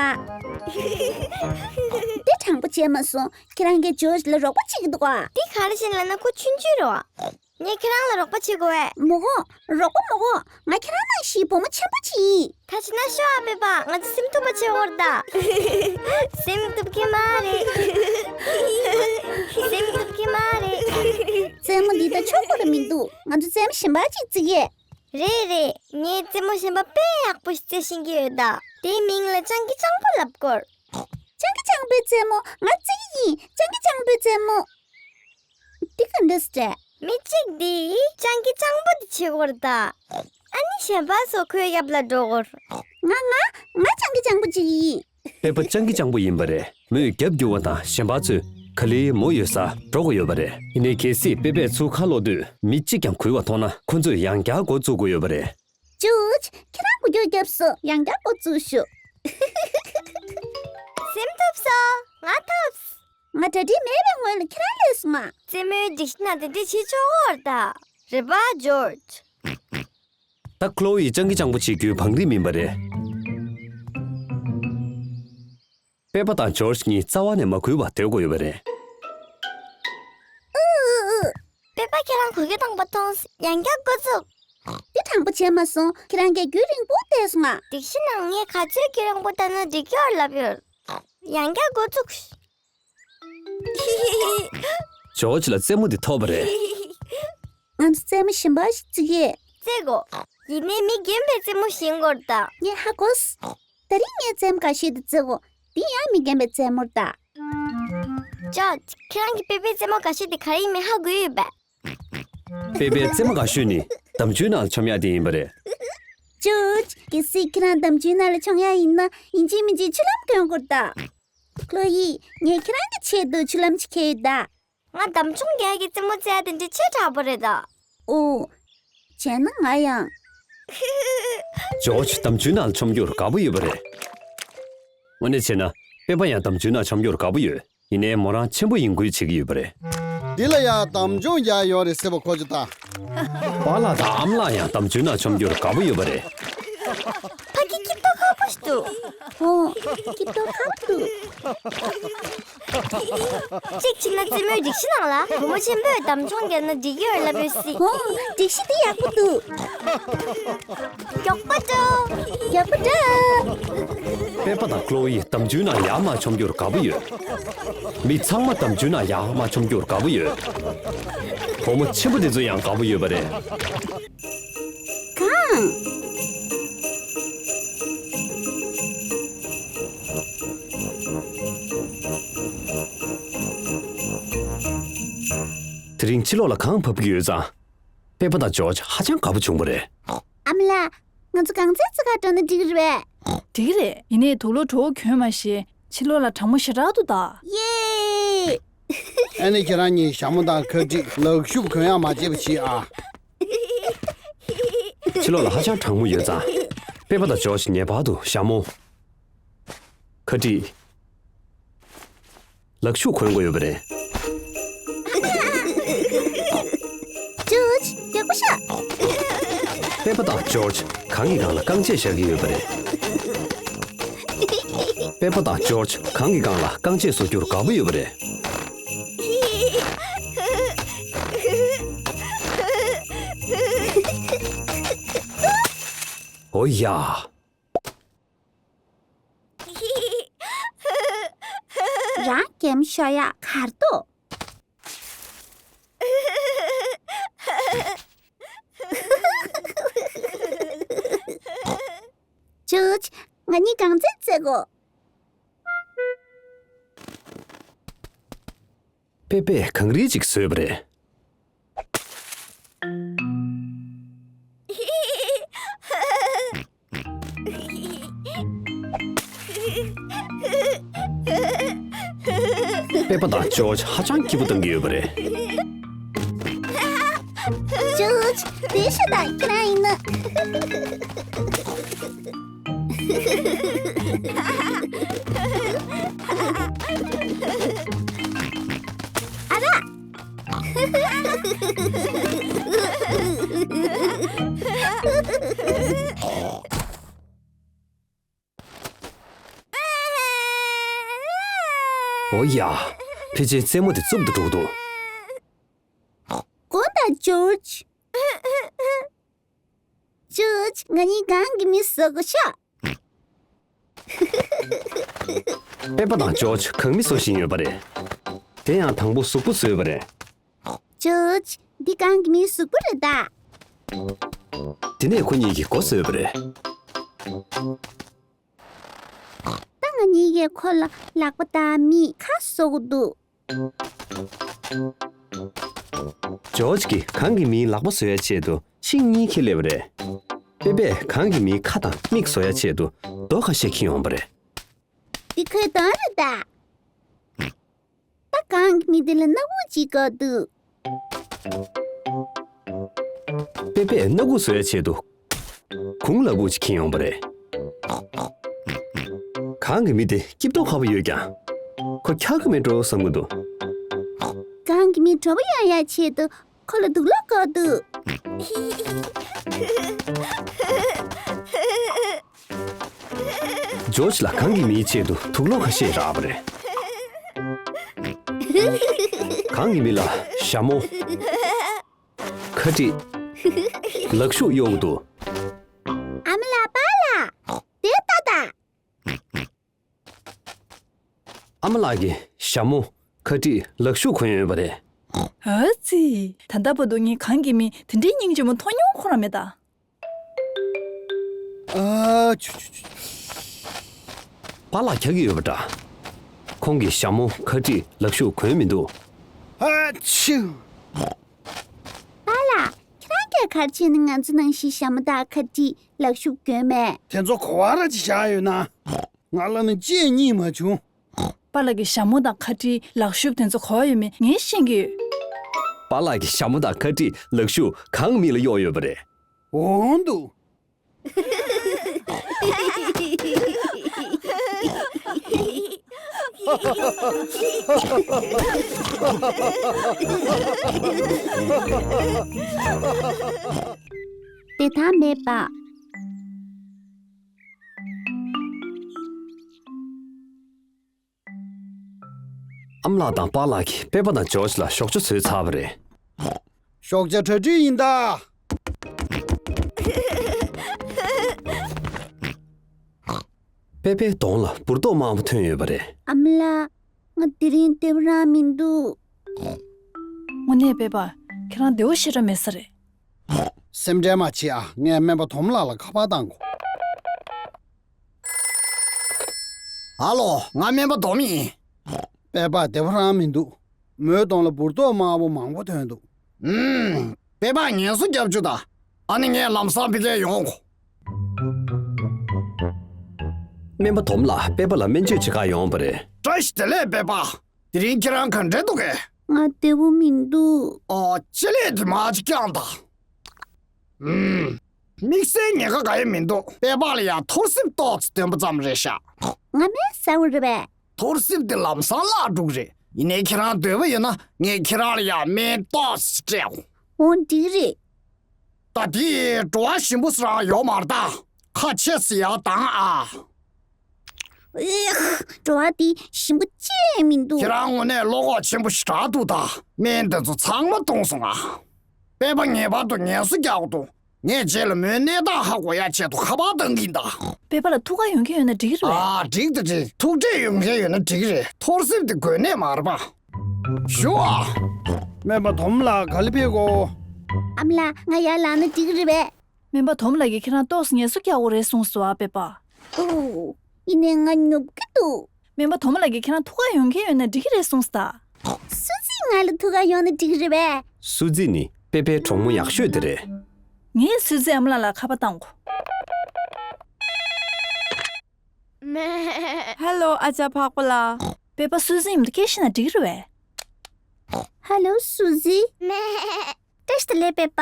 འདི་དྲང་པོ་བྱས་མ་སོང་། ཁྱེད་རང་གིས་ཇོརྗ་ལ་རོགས་པ་བྱེད་ཀྱི་འདུག་ག་འདི་ག་རེ་བྱས་ལབ་ན་ཁོ་ཆུང་ཆུང་རེད་བ། ངས་ཁྱེད་རང་ལ་རོགས་པ་བྱེད་དགོས་པས། མོ་གོ། རོགས་པ་མོ་གོ། ང་ཁྱེད་རང་ནང་བཞིན་བུ་མོ་ཆེན་པོ་ཅིག་ཡིན། ད་བྱས་ན་ཤོག་ཨ་པེ་པ། ང་ཚོ་ཟིམ་ཐུབ་པ་བྱེད་དགོས་རེད་ད། ཟིམ་ཐུབ་ཀྱི་མ་རེད། ཟིམ་ཐུབ་ཀྱི་མ་རེད། རྩེད་མོ་འདི་ད་ཆོག་གི་རེད་མི་འདུག་ང་ཚོ་རྩེད་མོ་གཞན་པ་ཅིག་རྩེ་གི། རེད་རེད། ངས་རྩེད་མོ་གཞན་པ་དཔེ་ཡག་པོ་ཞིག་རྩེ་ཤེས་ཀྱི་ཡོད་ད། དེའི་མིང་ལ་སྤྱང་ཀི་སྤྱང་པོ་ལབ་དགོས། སྤྱང་ཀི་སྤྱང་པོའི་རྩེད་མོ་ང་རྩེ་གི་ཡིན། སྤྱང་ཀི་སྤྱང་པོའི་རྩེད་མོ། འདི་ག་འདྲ་སྤྲད། མི་གཅིག་འདིས་སྤྱང་ཀི་སྤྱང་པོ་འདི་བྱེད་དགོས་རེད་ད། ཨ་ནི་གཞན་པ་ཚོ་ཁོའི་རྒྱབ་ལ་འགྲོ་དགོས། ང་ང་ང་སྤྱང་ཀི་སྤྱང་པོ་ཅིག་ཡིན། པེ་པ་སྤྱང་ཀི་སྤྱང་པོ་ཡིན་པ་རེད། མོས་རྒྱབ་བསྒྱུར་བ་དང་གཞན་པ་ཚོས་ག་ལེར་མོ་ཡོད་སར་འགྲོ་དགོས་ཡོད་པ་རེད། ཡིན་ནའི་གལ་སྲིད་པེ་པས་ཚུར་ཁ་ལོག་དུས་མི་གཅིག་ཀྱང་གུས་པ་མཐོང་ན་ཁོ་ཚོས་ཡང་བསྐྱར་འགོ་བཙུགས་དགོས་ཡོད་པ་རེད། ཇོརྗ། ཁྱེད་རང་འགུལ་སྐྱོད་བརྒྱབ་སོང་། ཡང་བསྐྱར་འགོ་བཙུགས་ཤོག་ཟིམ་ཐུབ་སོང་། ང་ཐུབ། ང་གྲ་སྒྲིག་མེད་པའི་སྔོན་ལ་ཁྱེད་རང་སླེབས་སོང་ང་། རྩེད་མོའི་སྒྲིག་གཞི་ནང་དེ་འདྲས་བྱེད་ཆོག་གོ་རེད་ད། རེད་པ་ཇོརྗ། ད་ཁློ་ཡི་སྤྱང་ཀི་སྤྱང་པོ་བྱེད་རྒྱུའི་བང་རིམ་ཡིན་པ་རེད། པེ་པ་དང་ཇོརྗ་གཉིས་རྩ་བ་ནས་མ་གུས་པར་སྡོད་དགོས་ཡོད་པ་རེད། ཨུ་ཨུ་ཨུ། པེ་པ་ཁྱེད་རང་གུ་གུལ་བཏང་པ་མཐོང་། ཡང་བསྐྱར་འགོ་བཙུགས། འདི་དྲང་པོ་བྱས་མ་སོང་། ཁྱེད་རང་གིས་རྒྱུན་རིང་པོ་བསྡད་སོང་ང་། སྒྲིག་གཞི་ནང་ངས་ག་ཚོད་རྒྱུན་རིང་པོ་བསྡད་ན་འགྲིག་གི་ཡོད་ལབ་ཡོད། ཡང་བསྐྱར་འགོ་བཙུགས། ཇོརྗ་ལ་རྩེད་མོ་འདི་ཐོབ་པ་རེད། ང་ཚོ་རྩེད་མོ་གཞན་པ་ཞིག་རྩེ་གི། རྩེ་གོ། ཡིན་ནའི་མི་རྒན་པའི་རྩེད་མོ་ཞིག་ཡིན་དགོས་རེད་ད། ངས་ཧ་གོ་སོང་། དེ་རིང་ངས་རྩེད་མོ་འགའ་ཤས་དེ་རྩེ་གོ། འདི་ཡང་མི་རྒན་པའི་རྩེད་མོ་རེད་ད། ཇོརྗ། ཁྱེད་རང་གིས་པེ་པའི་རྩེད་མོ་འགའ་ཤས་དེ་ག་རེ་ཡིན་མིན་ཧ་གོ་ཡོད་པས། པེ་པའི་རྩེད་མོ་འགའ་ཤས་ནི་འདམ་ཆུའི་ནང་ལ་མཆོང་ཡག་དེ་ཡིན་པ་རེད། ཇོརྗ། གལ་སྲིད་ཁྱེད་རང་འདམ་ཆུའི་ནང་ལ་མཆོང་ཡག་ཡིན་ན་ཡིན་གཅིག་མིན་གཅིག་ཆུ་ལྷམ་གྱོན་དགོས་རེད་ད། ཁློ་ཡི། ངས་ཁྱེད་རང་གི་ཆེད་དུ་ཆུ་ལྷམ་ཞིག་ཁྱེར་ཡོད་ད། ང་འདམ་མཆོང་རྒྱག་གི་རྩེད་མོ་རྩེ་ཡག་དེ་འདྲ་ཆེ་དྲགས་པོ་རེད་ད། ཨོ། བྱས་ན་ང་ཡང་། ཇོརྗ་འདམ་ཆུའི་ནང་ལ་མཆོང་རྒྱུར་དགའ་པོ་ཡོད་པ་རེད། དངོས་གནས་བྱས་ན་པེ་པ་ཡང་འདམ་ཆུའི་ནང་མཆོང་རྒྱུར་དགའ་པོ་ཡོད། ཡིན་ནའི་མོ་རང་ཆེན་པོ་ཡིན་ཁུལ་བྱེད་ཀྱི་ཡོད་པ་རེད། འདི་ལ་ཡང་འདམ་མཆོང་རྒྱག་ཡོད་རེད་ཟེར་བ་གོ་ཆོད་ད། པཱ་ལགས་དང་ཨ་མ་ལགས་ཡང་འདམ་ཆུའི་ནང་མཆོང་རྒྱུར་དགའ་པོ་ཡོད་པ་རེད། ཕ་གི་སྐྱིད་ཏོག་ཁག་པོ་ཞིག་འདུག་ཨོ། སྐྱིད་ཏོག་ཁག་པོ་འདུག་གཅིག་བྱས་ན་རྩེད་མོའི་སྒྲིག་གཞི་ནང་ལ་བུ་མོ་ཆེན་པོས་འདམ་མཆོང་རྒྱག་ན་འགྲིག་གི་ཡོད་ལབ་ཡོད་སྲིད། ཨོ། སྒྲིག་གཞི་འདི་ཡག་པོ་འདུག་མགྱོགས་པོ་འགྲོ། མགྱོགས་པོ་འགྲོ། པེ་པ་དང་ཁློ་ཡི་འདམ་ཆུའི་ནང་ཡར་མར་མཆོང་རྒྱུར་དགའ་པོ་ཡོད། མི་ཚང་མ་འདམ་ཆུའི་ནང་ཡར་མར་མཆོང་རྒྱུར་དགའ་པོ་ཡོད། བུ་མོ་ཆེན་པོ་དེ་ཚོ་ཡང་དགའ་པོ་ཡོད་པ་རེད། གང་། དེ་རིང་ཕྱི་ལོགས་ལ་གངས་བབས་ཀྱི་ཡོད་ཙང་། པེ་པ་དང་ཇོརྗ་ཧ་ཅང་དགའ་པོ་བྱུང་བ་རེད། ཨ་མ་ལགས། ང་ཚོ་གངས་རྩེད་རྩེ་གར་འགྲོ་ན་འགྲིག་གི་རེད་པས། འགྲིག་གི་རེད། ཡིན་ནའི་དུག་ལོག་བྲོ་བོ་གྱོན་མ་ཤེས། ཕྱི་ལོགས་ལ་གྲང་མོ་ཞེ་དྲག་འདུག་ད། ཡེ། ཨ་ནི་ཁྱེད་རང་གཉིས་ཞྭ་མོ་དང་ཁ་ཁྲིད་ལག་ཤུབས་གོན་ཡག་མ་བརྗེད་པ་བྱེད་ཨ། ཕྱི་ལོགས་ལ་ཧ་ཅང་གྲང་མོ་ཡོད་ཙང་། པེ་པ་དང་ཇོརྗ་ངེས་པར་དུ་ཞྭ་མོ། ཁ་དཀྲིས། ལག་ཤུབས་གོན་དགོས་ཡོད་པ་རེད། ཇོརྗ། རྒྱགས་པ་ཤོག་པེ་པ་དང་ཇོརྗ་གང་གི་སྒང་ལ་རྐང་རྗེས་བཞག་གི་ཡོད་པ་རེད། པེ་པ་དང་ཇོརྗ་གང་གི་སྒང་ལ་རྐང་རྗེས་བཟོ་རྒྱུར་དགའ་པོ་ཡོད་པ་རེད། འོ་ཡ། རང་གེམ་ཤོར་ཡག་གར་འདུག་ཇོརྗ། ང་གཉིས་གང་རྩེད་རྩེ་གོ། པེ་པས་གངས་རི་ཅིག་བཟོས་པ་རེད། པེ་པ་དང་ཇོརྗ་ཧ་ཅང་སྐྱིད་པོ་གཏོང་གི་ཡོད་པ་རེད། ཇོརྗ། དེ་ཤ་དང་ཁྱེད་རང་ཡིན་ན། ཨ་ར། འོ་ཡ། ཕལ་ཆེར་རྩེད་མོ་དེ་རྩུབ་ཏུ་འགྲོ་གི་འདུག་དགོངས་དག་ཇོརྗ། ཇོརྗ། ང་གཉིས་གང་གི་མི་བཟོ་དགོས་ཤག་པེ་པ་དང་ཇོརྗ་གང་མི་བཟོ་བཞིན་ཡོད་པ་རེད། དེ་ཡང་དང་པོ་གཟུགས་པོ་བཟོས་པ་རེད། ཇོརྗ། འདི་གང་གི་མིའི་གཟུགས་པོ་རེད་ད། དེ་ནས་ཁོ་གཉིས་ཀྱིས་མགོ་བཟོས་པ་རེད། ད་ང་གཉིས་ཀྱིས་ཁོ་ལ་ལག་པ་དང་མིག་ཁ་བཟོ་དགོས་འདུག་ཇོརྗ་གིས་གང་གི་མིའི་ལག་པ་བཟོ་ཡའི་ཆེད་དུ་ཤིང་གཉིས་འཁྱེར་སླེབས་པ་རེད། པེ་པས་གང་གི་མིའི་ཁ་དང་མིག་བཟོ་ཡའི་ཆེད་དུ་རྡོ་ཁ་ཤས་འཁྱེར་ཡོང་བ་རེད། འདི་ཁོའི་གདོང་རེད་ད། ད་གང་གི་མི་དེ་ལ་སྣ་ཁུག་ཅིག་བཀོད་འདུག་པེ་པས་སྣ་ཁུག་བཟོ་ཡའི་ཆེད་དུ་གུང་ལ་ཁུག་ཅིག་འཁྱེར་ཡོང་བ་རེད། གང་གི་མི་དེ་སྐྱིད་མདོག་ཁ་པོ་ཡོད་ཀྱང་། ཁོ་འཁྱག་གི་མེད་འགྲོ་བསམ་གྱི་འདུག་གང་གི་མི་དྲོ་པོ་ཡོང་ཡའི་ཆེད་དུ་ཁོ་ལ་དུག་སློག་བཀོད་འདུག་ཇོརྗ་ལ་གང་གི་མིའི་ཆེད་དུ་དུག་སློག་ཁ་ཤས་རག་པ་རེད། གང་གི་མི་ལ་ཞྭ་མོ། ཁ་དཀྲིས། ལག་ཤུབས་གཡོགས་འདུག་ཨ་མ་ལགས། པཱ་ལགས། དེ་ལྟ་ད། ཨ་མ་ལགས་ཀྱིས་ཞྭ་མོ། ཁ་དཀྲིས། ལག་ཤུབས་གོན་ཡོད་པ་རེད། ཨ་ཙི། ད་ལྟ་བར་དུ་ངས་གང་གི་མི་དེ་འདྲའི་སྙིང་རྗེ་མོ་མཐོང་མྱོང་ཁོ་རང་མེད་ད། ཨ་ཆུ་ཆུ་ཆུ། པཱ་ལགས་འཁྱག་གི་ཡོད་པ་འདྲ། ཁོང་གིས་ཞྭ་མོ། ཁ་དཀྲིས། ལག་ཤུབས་གོན་མི་འདུག་ཨ་ཆུ། པཱ་ལགས། ཁྱེད་རང་གིས་ག་རེ་བྱས་ནས་ང་ཚོ་ནང་བཞིན་ཞྭ་མོ་དང་ཁ་དཀྲིས། ལག་ཤུབས་གོན་མེད། དེ་ཚོ་ག་བ་ར་ཅིག་བཞག་ཡོད་ན། ང་ལ་ནི་ལྕེ་གཉིས་མ་བྱུང་། པཱ་ལགས་ཀྱི་ཞྭ་མོ་དང་ཁ་དཀྲིས། ལག་ཤུབས་དེ་ཚོ་ག་བ་ཡོད་མེད་ངས་ཤེས་ཀྱི་ཡོད། པཱ་ལགས་ཀྱི་ཞྭ་མོ་དང་ཁ་དཀྲིས། ལག་ཤུབས་གང་མི་ལ་གཡོགས་ཡོད་པ་རེད། འོང་འདུག་དེ་ད་མེད་པ། ཨ་མ་ལགས་དང་པཱ་ལགས་ཀྱིས་པེ་པ་དང་ཇོརྗ་ལ་ཞོགས་ཇ་བཟོས་ཚར་བ་རེད། ཞོགས་ཇ་གྲ་སྒྲིག་ཡིན་ད། པེ་པའི་གདོང་ལ་འབུར་ཏོག་དམར་པོ་ཐོན་ཡོད་པ་རེད། ཨ་མ་ལགས། ང་དེ་རིང་བདེ་པོ་རང་མི་འདུག་དངོས་གནས་པེ་པ། ཁྱེད་རང་བདེ་པོ་ཞེ་དྲག་མེད་ས་རེད། སེམས་ཁྲལ་མ་བྱེད་ཨ། ངས་སྨན་པ་དོམ་ལགས་ལ་ཁ་པར་བཏང་གོ། ཨ་ལོ། ང་སྨན་པ་དོམ་ཡིན། པེ་པ་བདེ་པོ་རང་མི་འདུག་མོའི་གདོང་ལ་འབུར་ཏོག་དམར་པོ་མང་པོ་ཐོན་འདུག་ཨུམ། པེ་པ་ངལ་གསོ་རྒྱབ་བཅུག་ད། ཨ་ནི་ངས་ལམ་སང་ཕ་གིར་ཡོང་གོ། སྨན་པ་དོམ་ལགས་པེ་པ་ལ་སྨན་བཅོས་བྱེད་གར་ཡོང་བ་རེད། བཀྲ་ཤིས་བདེ་ལེགས་པེ་པ། དེ་རིང་ཁྱེད་རང་ག་འདྲ་འདུག་གས། ང་བདེ་པོ་མི་འདུག་ཨོ། ཅི་ལས་དེ་མ་ཅིག་ཀྱང་ད། ཨུམ། དམིགས་བསལ་ཉེན་ཁ་ག་ཡང་མི་འདུག་པད་པ་ལ་ཡང་ཐོར་སེབ་ཏོག་ཙམ་སྟོན་པ་ཙམ་རེད་ཤག་ང་མེད་ཟ་འོ་རེད་པས། ཐོར་སེབ་དེ་ལམ་སང་བརླག་འགྲོ་གི་རེད། ཡིན་ནའི་ཁྱེད་རང་འདོད་པ་ཡོད་ན་ངས་ཁྱེད་རང་ལ་ཡང་སྨན་ཏོག་ཙམ་སྤྲད་འོ། འོ་འགྲིག་རེད། ད་དེ་བྲོ་བ་ཞིམ་པོ་ཟེར་ཡོད་མ་རེད་ད། ཁ་ཆེ་ཙམ་ཡར་བཏང་ཨ། ཨེ། བྲོ་བ་དེ་ཞིམ་པོ་ཅི་ཡང་མི་འདུག་ཁྱེད་རང་དངོས་གནས་བློ་ཁོག་ཆེན་པོ་ཞེ་དྲག་འདུག་ད། སྨན་དེ་ཚོ་ཚང་མ་བཏུང་སོང་ཨ། པད་པ་ངེས་པར་དུ་ངལ་གསོ་རྒྱག་དགོས་འདུག་ངས་རྗེས་ལ་མོའི་གནས་སྟངས་ཧ་གོ་ཡ་ཆེད་དུ་ཁ་པར་བཏང་གིན་ད། པད་པ་ལ་ཐུགས་ཁག་ཡོང་མཁན་ཡོད་ན་འགྲིག་གི་རེད་པས། ཨ། འགྲིག་ད་འགྲིག་ཐུགས་ཁྲལ་ཡོང་མཁན་ཡོད་ན་འགྲིག་གི་རེད། ཐོར་སེབ་དེ་དགོས་གནད་མ་རེད་པ། ཞུ་ཨ། སྨན་པ་དོམ་ལགས་ག་ལ་ཕེབས་གོ། ཨ་མ་ལགས་ང་ཡར་ལངས་ན་འགྲིག་གི་རེད་པས། སྨན་པ་དོམ་ལགས་ཀྱིས་ཁྱེད་རང་ཏོག་ཙམ་ངལ་གསོ་རྒྱག་དགོས་རེད་གསུངས་སོང་ཨ་པད་པ། ཨོ། ཡིན་ནའི་ང་ཉོབ་ཀྱི་འདུག་སྨན་པ་དོམ་ལགས་ཀྱིས་ཁྱེད་རང་ཐུགས་ཁག་ཡོང་མཁན་ཡོད་ན་འགྲིག་གི་རེད་གསུངས་སོང་ད། སུ་ཛི་ང་ལ་ཐུགས་ཁག་ཡོང་ན་འགྲིག་གི་རེད་པས། སུ་ཛི་ནི་པེ་པེའི་གྲོགས་མོ་ཡག་ཤོས་དེ་རེད། ངས་སུ་ཛི་ཨ་མ་ལགས་ལ་ཁ་པར་བཏང་གོ། ཧེ་ལོ་ཨ་ཅག་ཕག་པ་ལགས། པེ་པ་སུ་ཛི་མཉམ་དུ་སྐད་ཆ་བཤད་ན་འགྲིག་གི་རེད་པས། ཧེ་ལོ་སུ་ཛི། བཀྲ་ཤིས་བདེ་ལེགས་པེ་པ།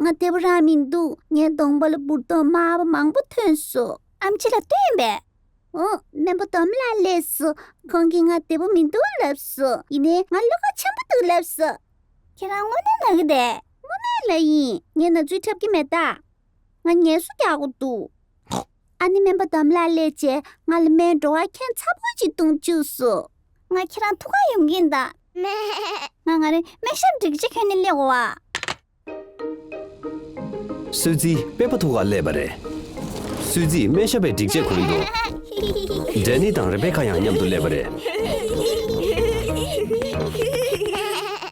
ང་བདེ་པོ་རང་མི་འདུག་ངའི་གདོང་པ་ལ་འབུར་ཏོག་དམར་པོ་མང་པོ་ཐོན་སོང་། ཨེམ་ཆི་ལ་སྟོན་པས། འོ། སྨན་པ་དོམ་ལགས་སླེབས་སོང་། ཁོང་གིས་ང་བདེ་པོ་མི་འདུག་ལབ་སོང་། ཡིན་ནའི་ང་བློ་ཁོག་ཆེན་པོ་འདུག་ལབ་སོང་། ཁྱེད་རང་དངོས་གནས་ན་གི་བསྡད། དངོས་གནས་ལ་ཡིན། ངས་ན་ཚོད་འཁྲབ་ཀྱི་མེད་ད། ང་ངལ་གསོ་རྒྱག་དགོས་འདུག་ཨ་ནི་སྨན་པ་དོམ་ལགས་སླེབས་རྗེས་ང་ལ་སྨན་བྲོ་བ་ཁྱོན་ཚ་པོ་ཅིག་བཏུང་བཅུག་སོང་། ང་ཁྱེད་རང་ཐུགས་ཁག་ཡོང་གིན་གདའ། ང་ང་རེ་སྨན་ཞབས་སྒྲིག་ཆས་གྱོན་ནས་སླེབས་དགོས་པ། སུ་ཛི་པེ་པ་ཐུག་ག་སླེབས་པ་རེད། སུ་ཛི་སྨན་ཞབས་པའི་སྒྲིག་ཆས་གོན་འདུག་ཌེ་ནི་དང་རེ་བེ་ཁ་ཡང་མཉམ་དུ་སླེབས་པ་རེད།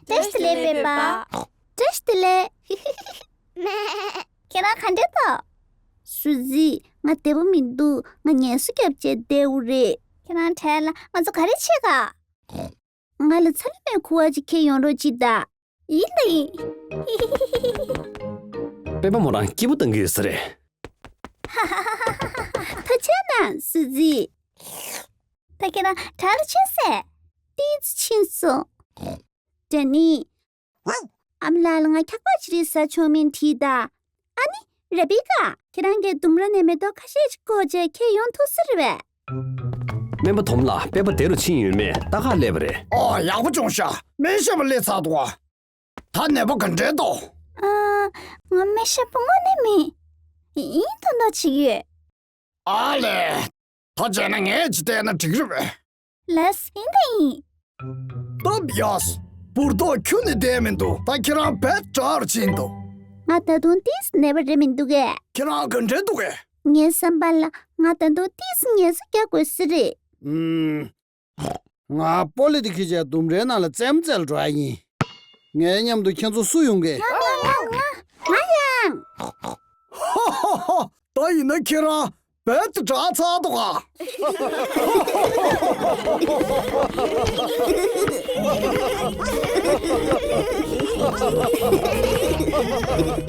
བཀྲ་ཤིས་བདེ་ལེགས་པེ་པ། བཀྲ་ཤིས་བདེ་ལེགས། ཁྱེད་རང་ག་འདྲ་འདུག་སུ་ཛི། ང་བདེ་པོ་མི་འདུག་ང་ངལ་གསོ་བརྒྱབ་བྱས་བསྡད་ཡོད་རེད། ཁྱེད་རང་གྲལ་ལ་ང་ཚོ་ག་རེ་བྱེད་ག་ང་ལ་ཚ་ལུ་མའི་ཁུ་བ་ཅིག་ཁྱེར་ཡོང་རོགས་གྱིས་ད། ཡིན་ད་ཡིན། པེ་པ་མོ་རང་སྐྱིད་པོ་གཏོང་གི་ཡོད་ས་རེད། ཐུགས་རྗེ་གནང་སུ་ཛི། ད་ཁྱེད་རང་གྲལ་ལ་ཕྱིན་སོང་། ཏོག་ཙམ་ཕྱིན་སོང་། ཌེ་ནི། ཨ་མ་ལགས་ལ་ང་འཁྱག་པ་ཅི་རིགས་ཟ་ཆོག་མིན་དྲིས་ད། ཨ་ནི། རེ་བི་ཀ། ཁྱེད་རང་གིས་ལྡུམ་ར་ནས་མེ་ཏོག་ཁ་ཤས་ཅིག་བཀོག་བྱས་ཁྱེར་ཡོང་ཐུབ་ས་རེད་པས། སྨན་པ་དོམ་ལགས། པེ་པ་དེ་རུ་ཕྱིན་ཡོད་མེད་ལྟ་ག་སླེབས་པ་རེད། ཨོ། ཡག་པོ་བྱུང་ཤག་སྨན་ཞབས་པ་སླེབས་ཚར་འདུག་ག་ད་ནད་པ་ག་འདྲས་འདུག་ཨ། ང་སྨན་ཞབས་པ་དངོས་གནས་མིན། ཡིན་མདོག་མདོག་བྱེད་ཀྱི་ཡོད། ཨ་ལས། ད་བྱས་ན་ངས་ཅིག་བལྟས་ན་འགྲིག་རེད་པས། ལགས། ཡིན་ད་ཡིན། སྟབས་ཡག་འབུར་ཏོག་ཁྱོན་ནས་བསྡད་མི་འདུག་ད་ཁྱེད་རང་བེད་དྲག་རུ་ཕྱིན་འདུག་ང་ད་དུང་ཏོག་ཙམ་ནད་པ་རེད་མི་འདུག་གས། ཁྱེད་རང་ག་འདྲས་འདུག་གས། ངའི་བསམ་པ་ལ་ང་ད་དུང་ཏོག་ཙམ་ངལ་གསོ་རྒྱག་དགོས་ས་རེད། ཨུམ། ང་པོ་ལི་དེ་ཁྱེར་བྱས་ལྡུམ་རའི་ནང་ལ་རྩེད་མོ་རྩེ་ལ་འགྲོ་ཡ་ཡིན། ངའི་མཉམ་དུ་ཁྱེད་ཚོ་སུ་ཡོང་གི། ང་ང་ང་ང་ཡང་། ཧ་ཧ་ཧ། ད་ཡིན་ན་ཁྱེད་རང་བེད་དྲག་ཚར་འདུག་ག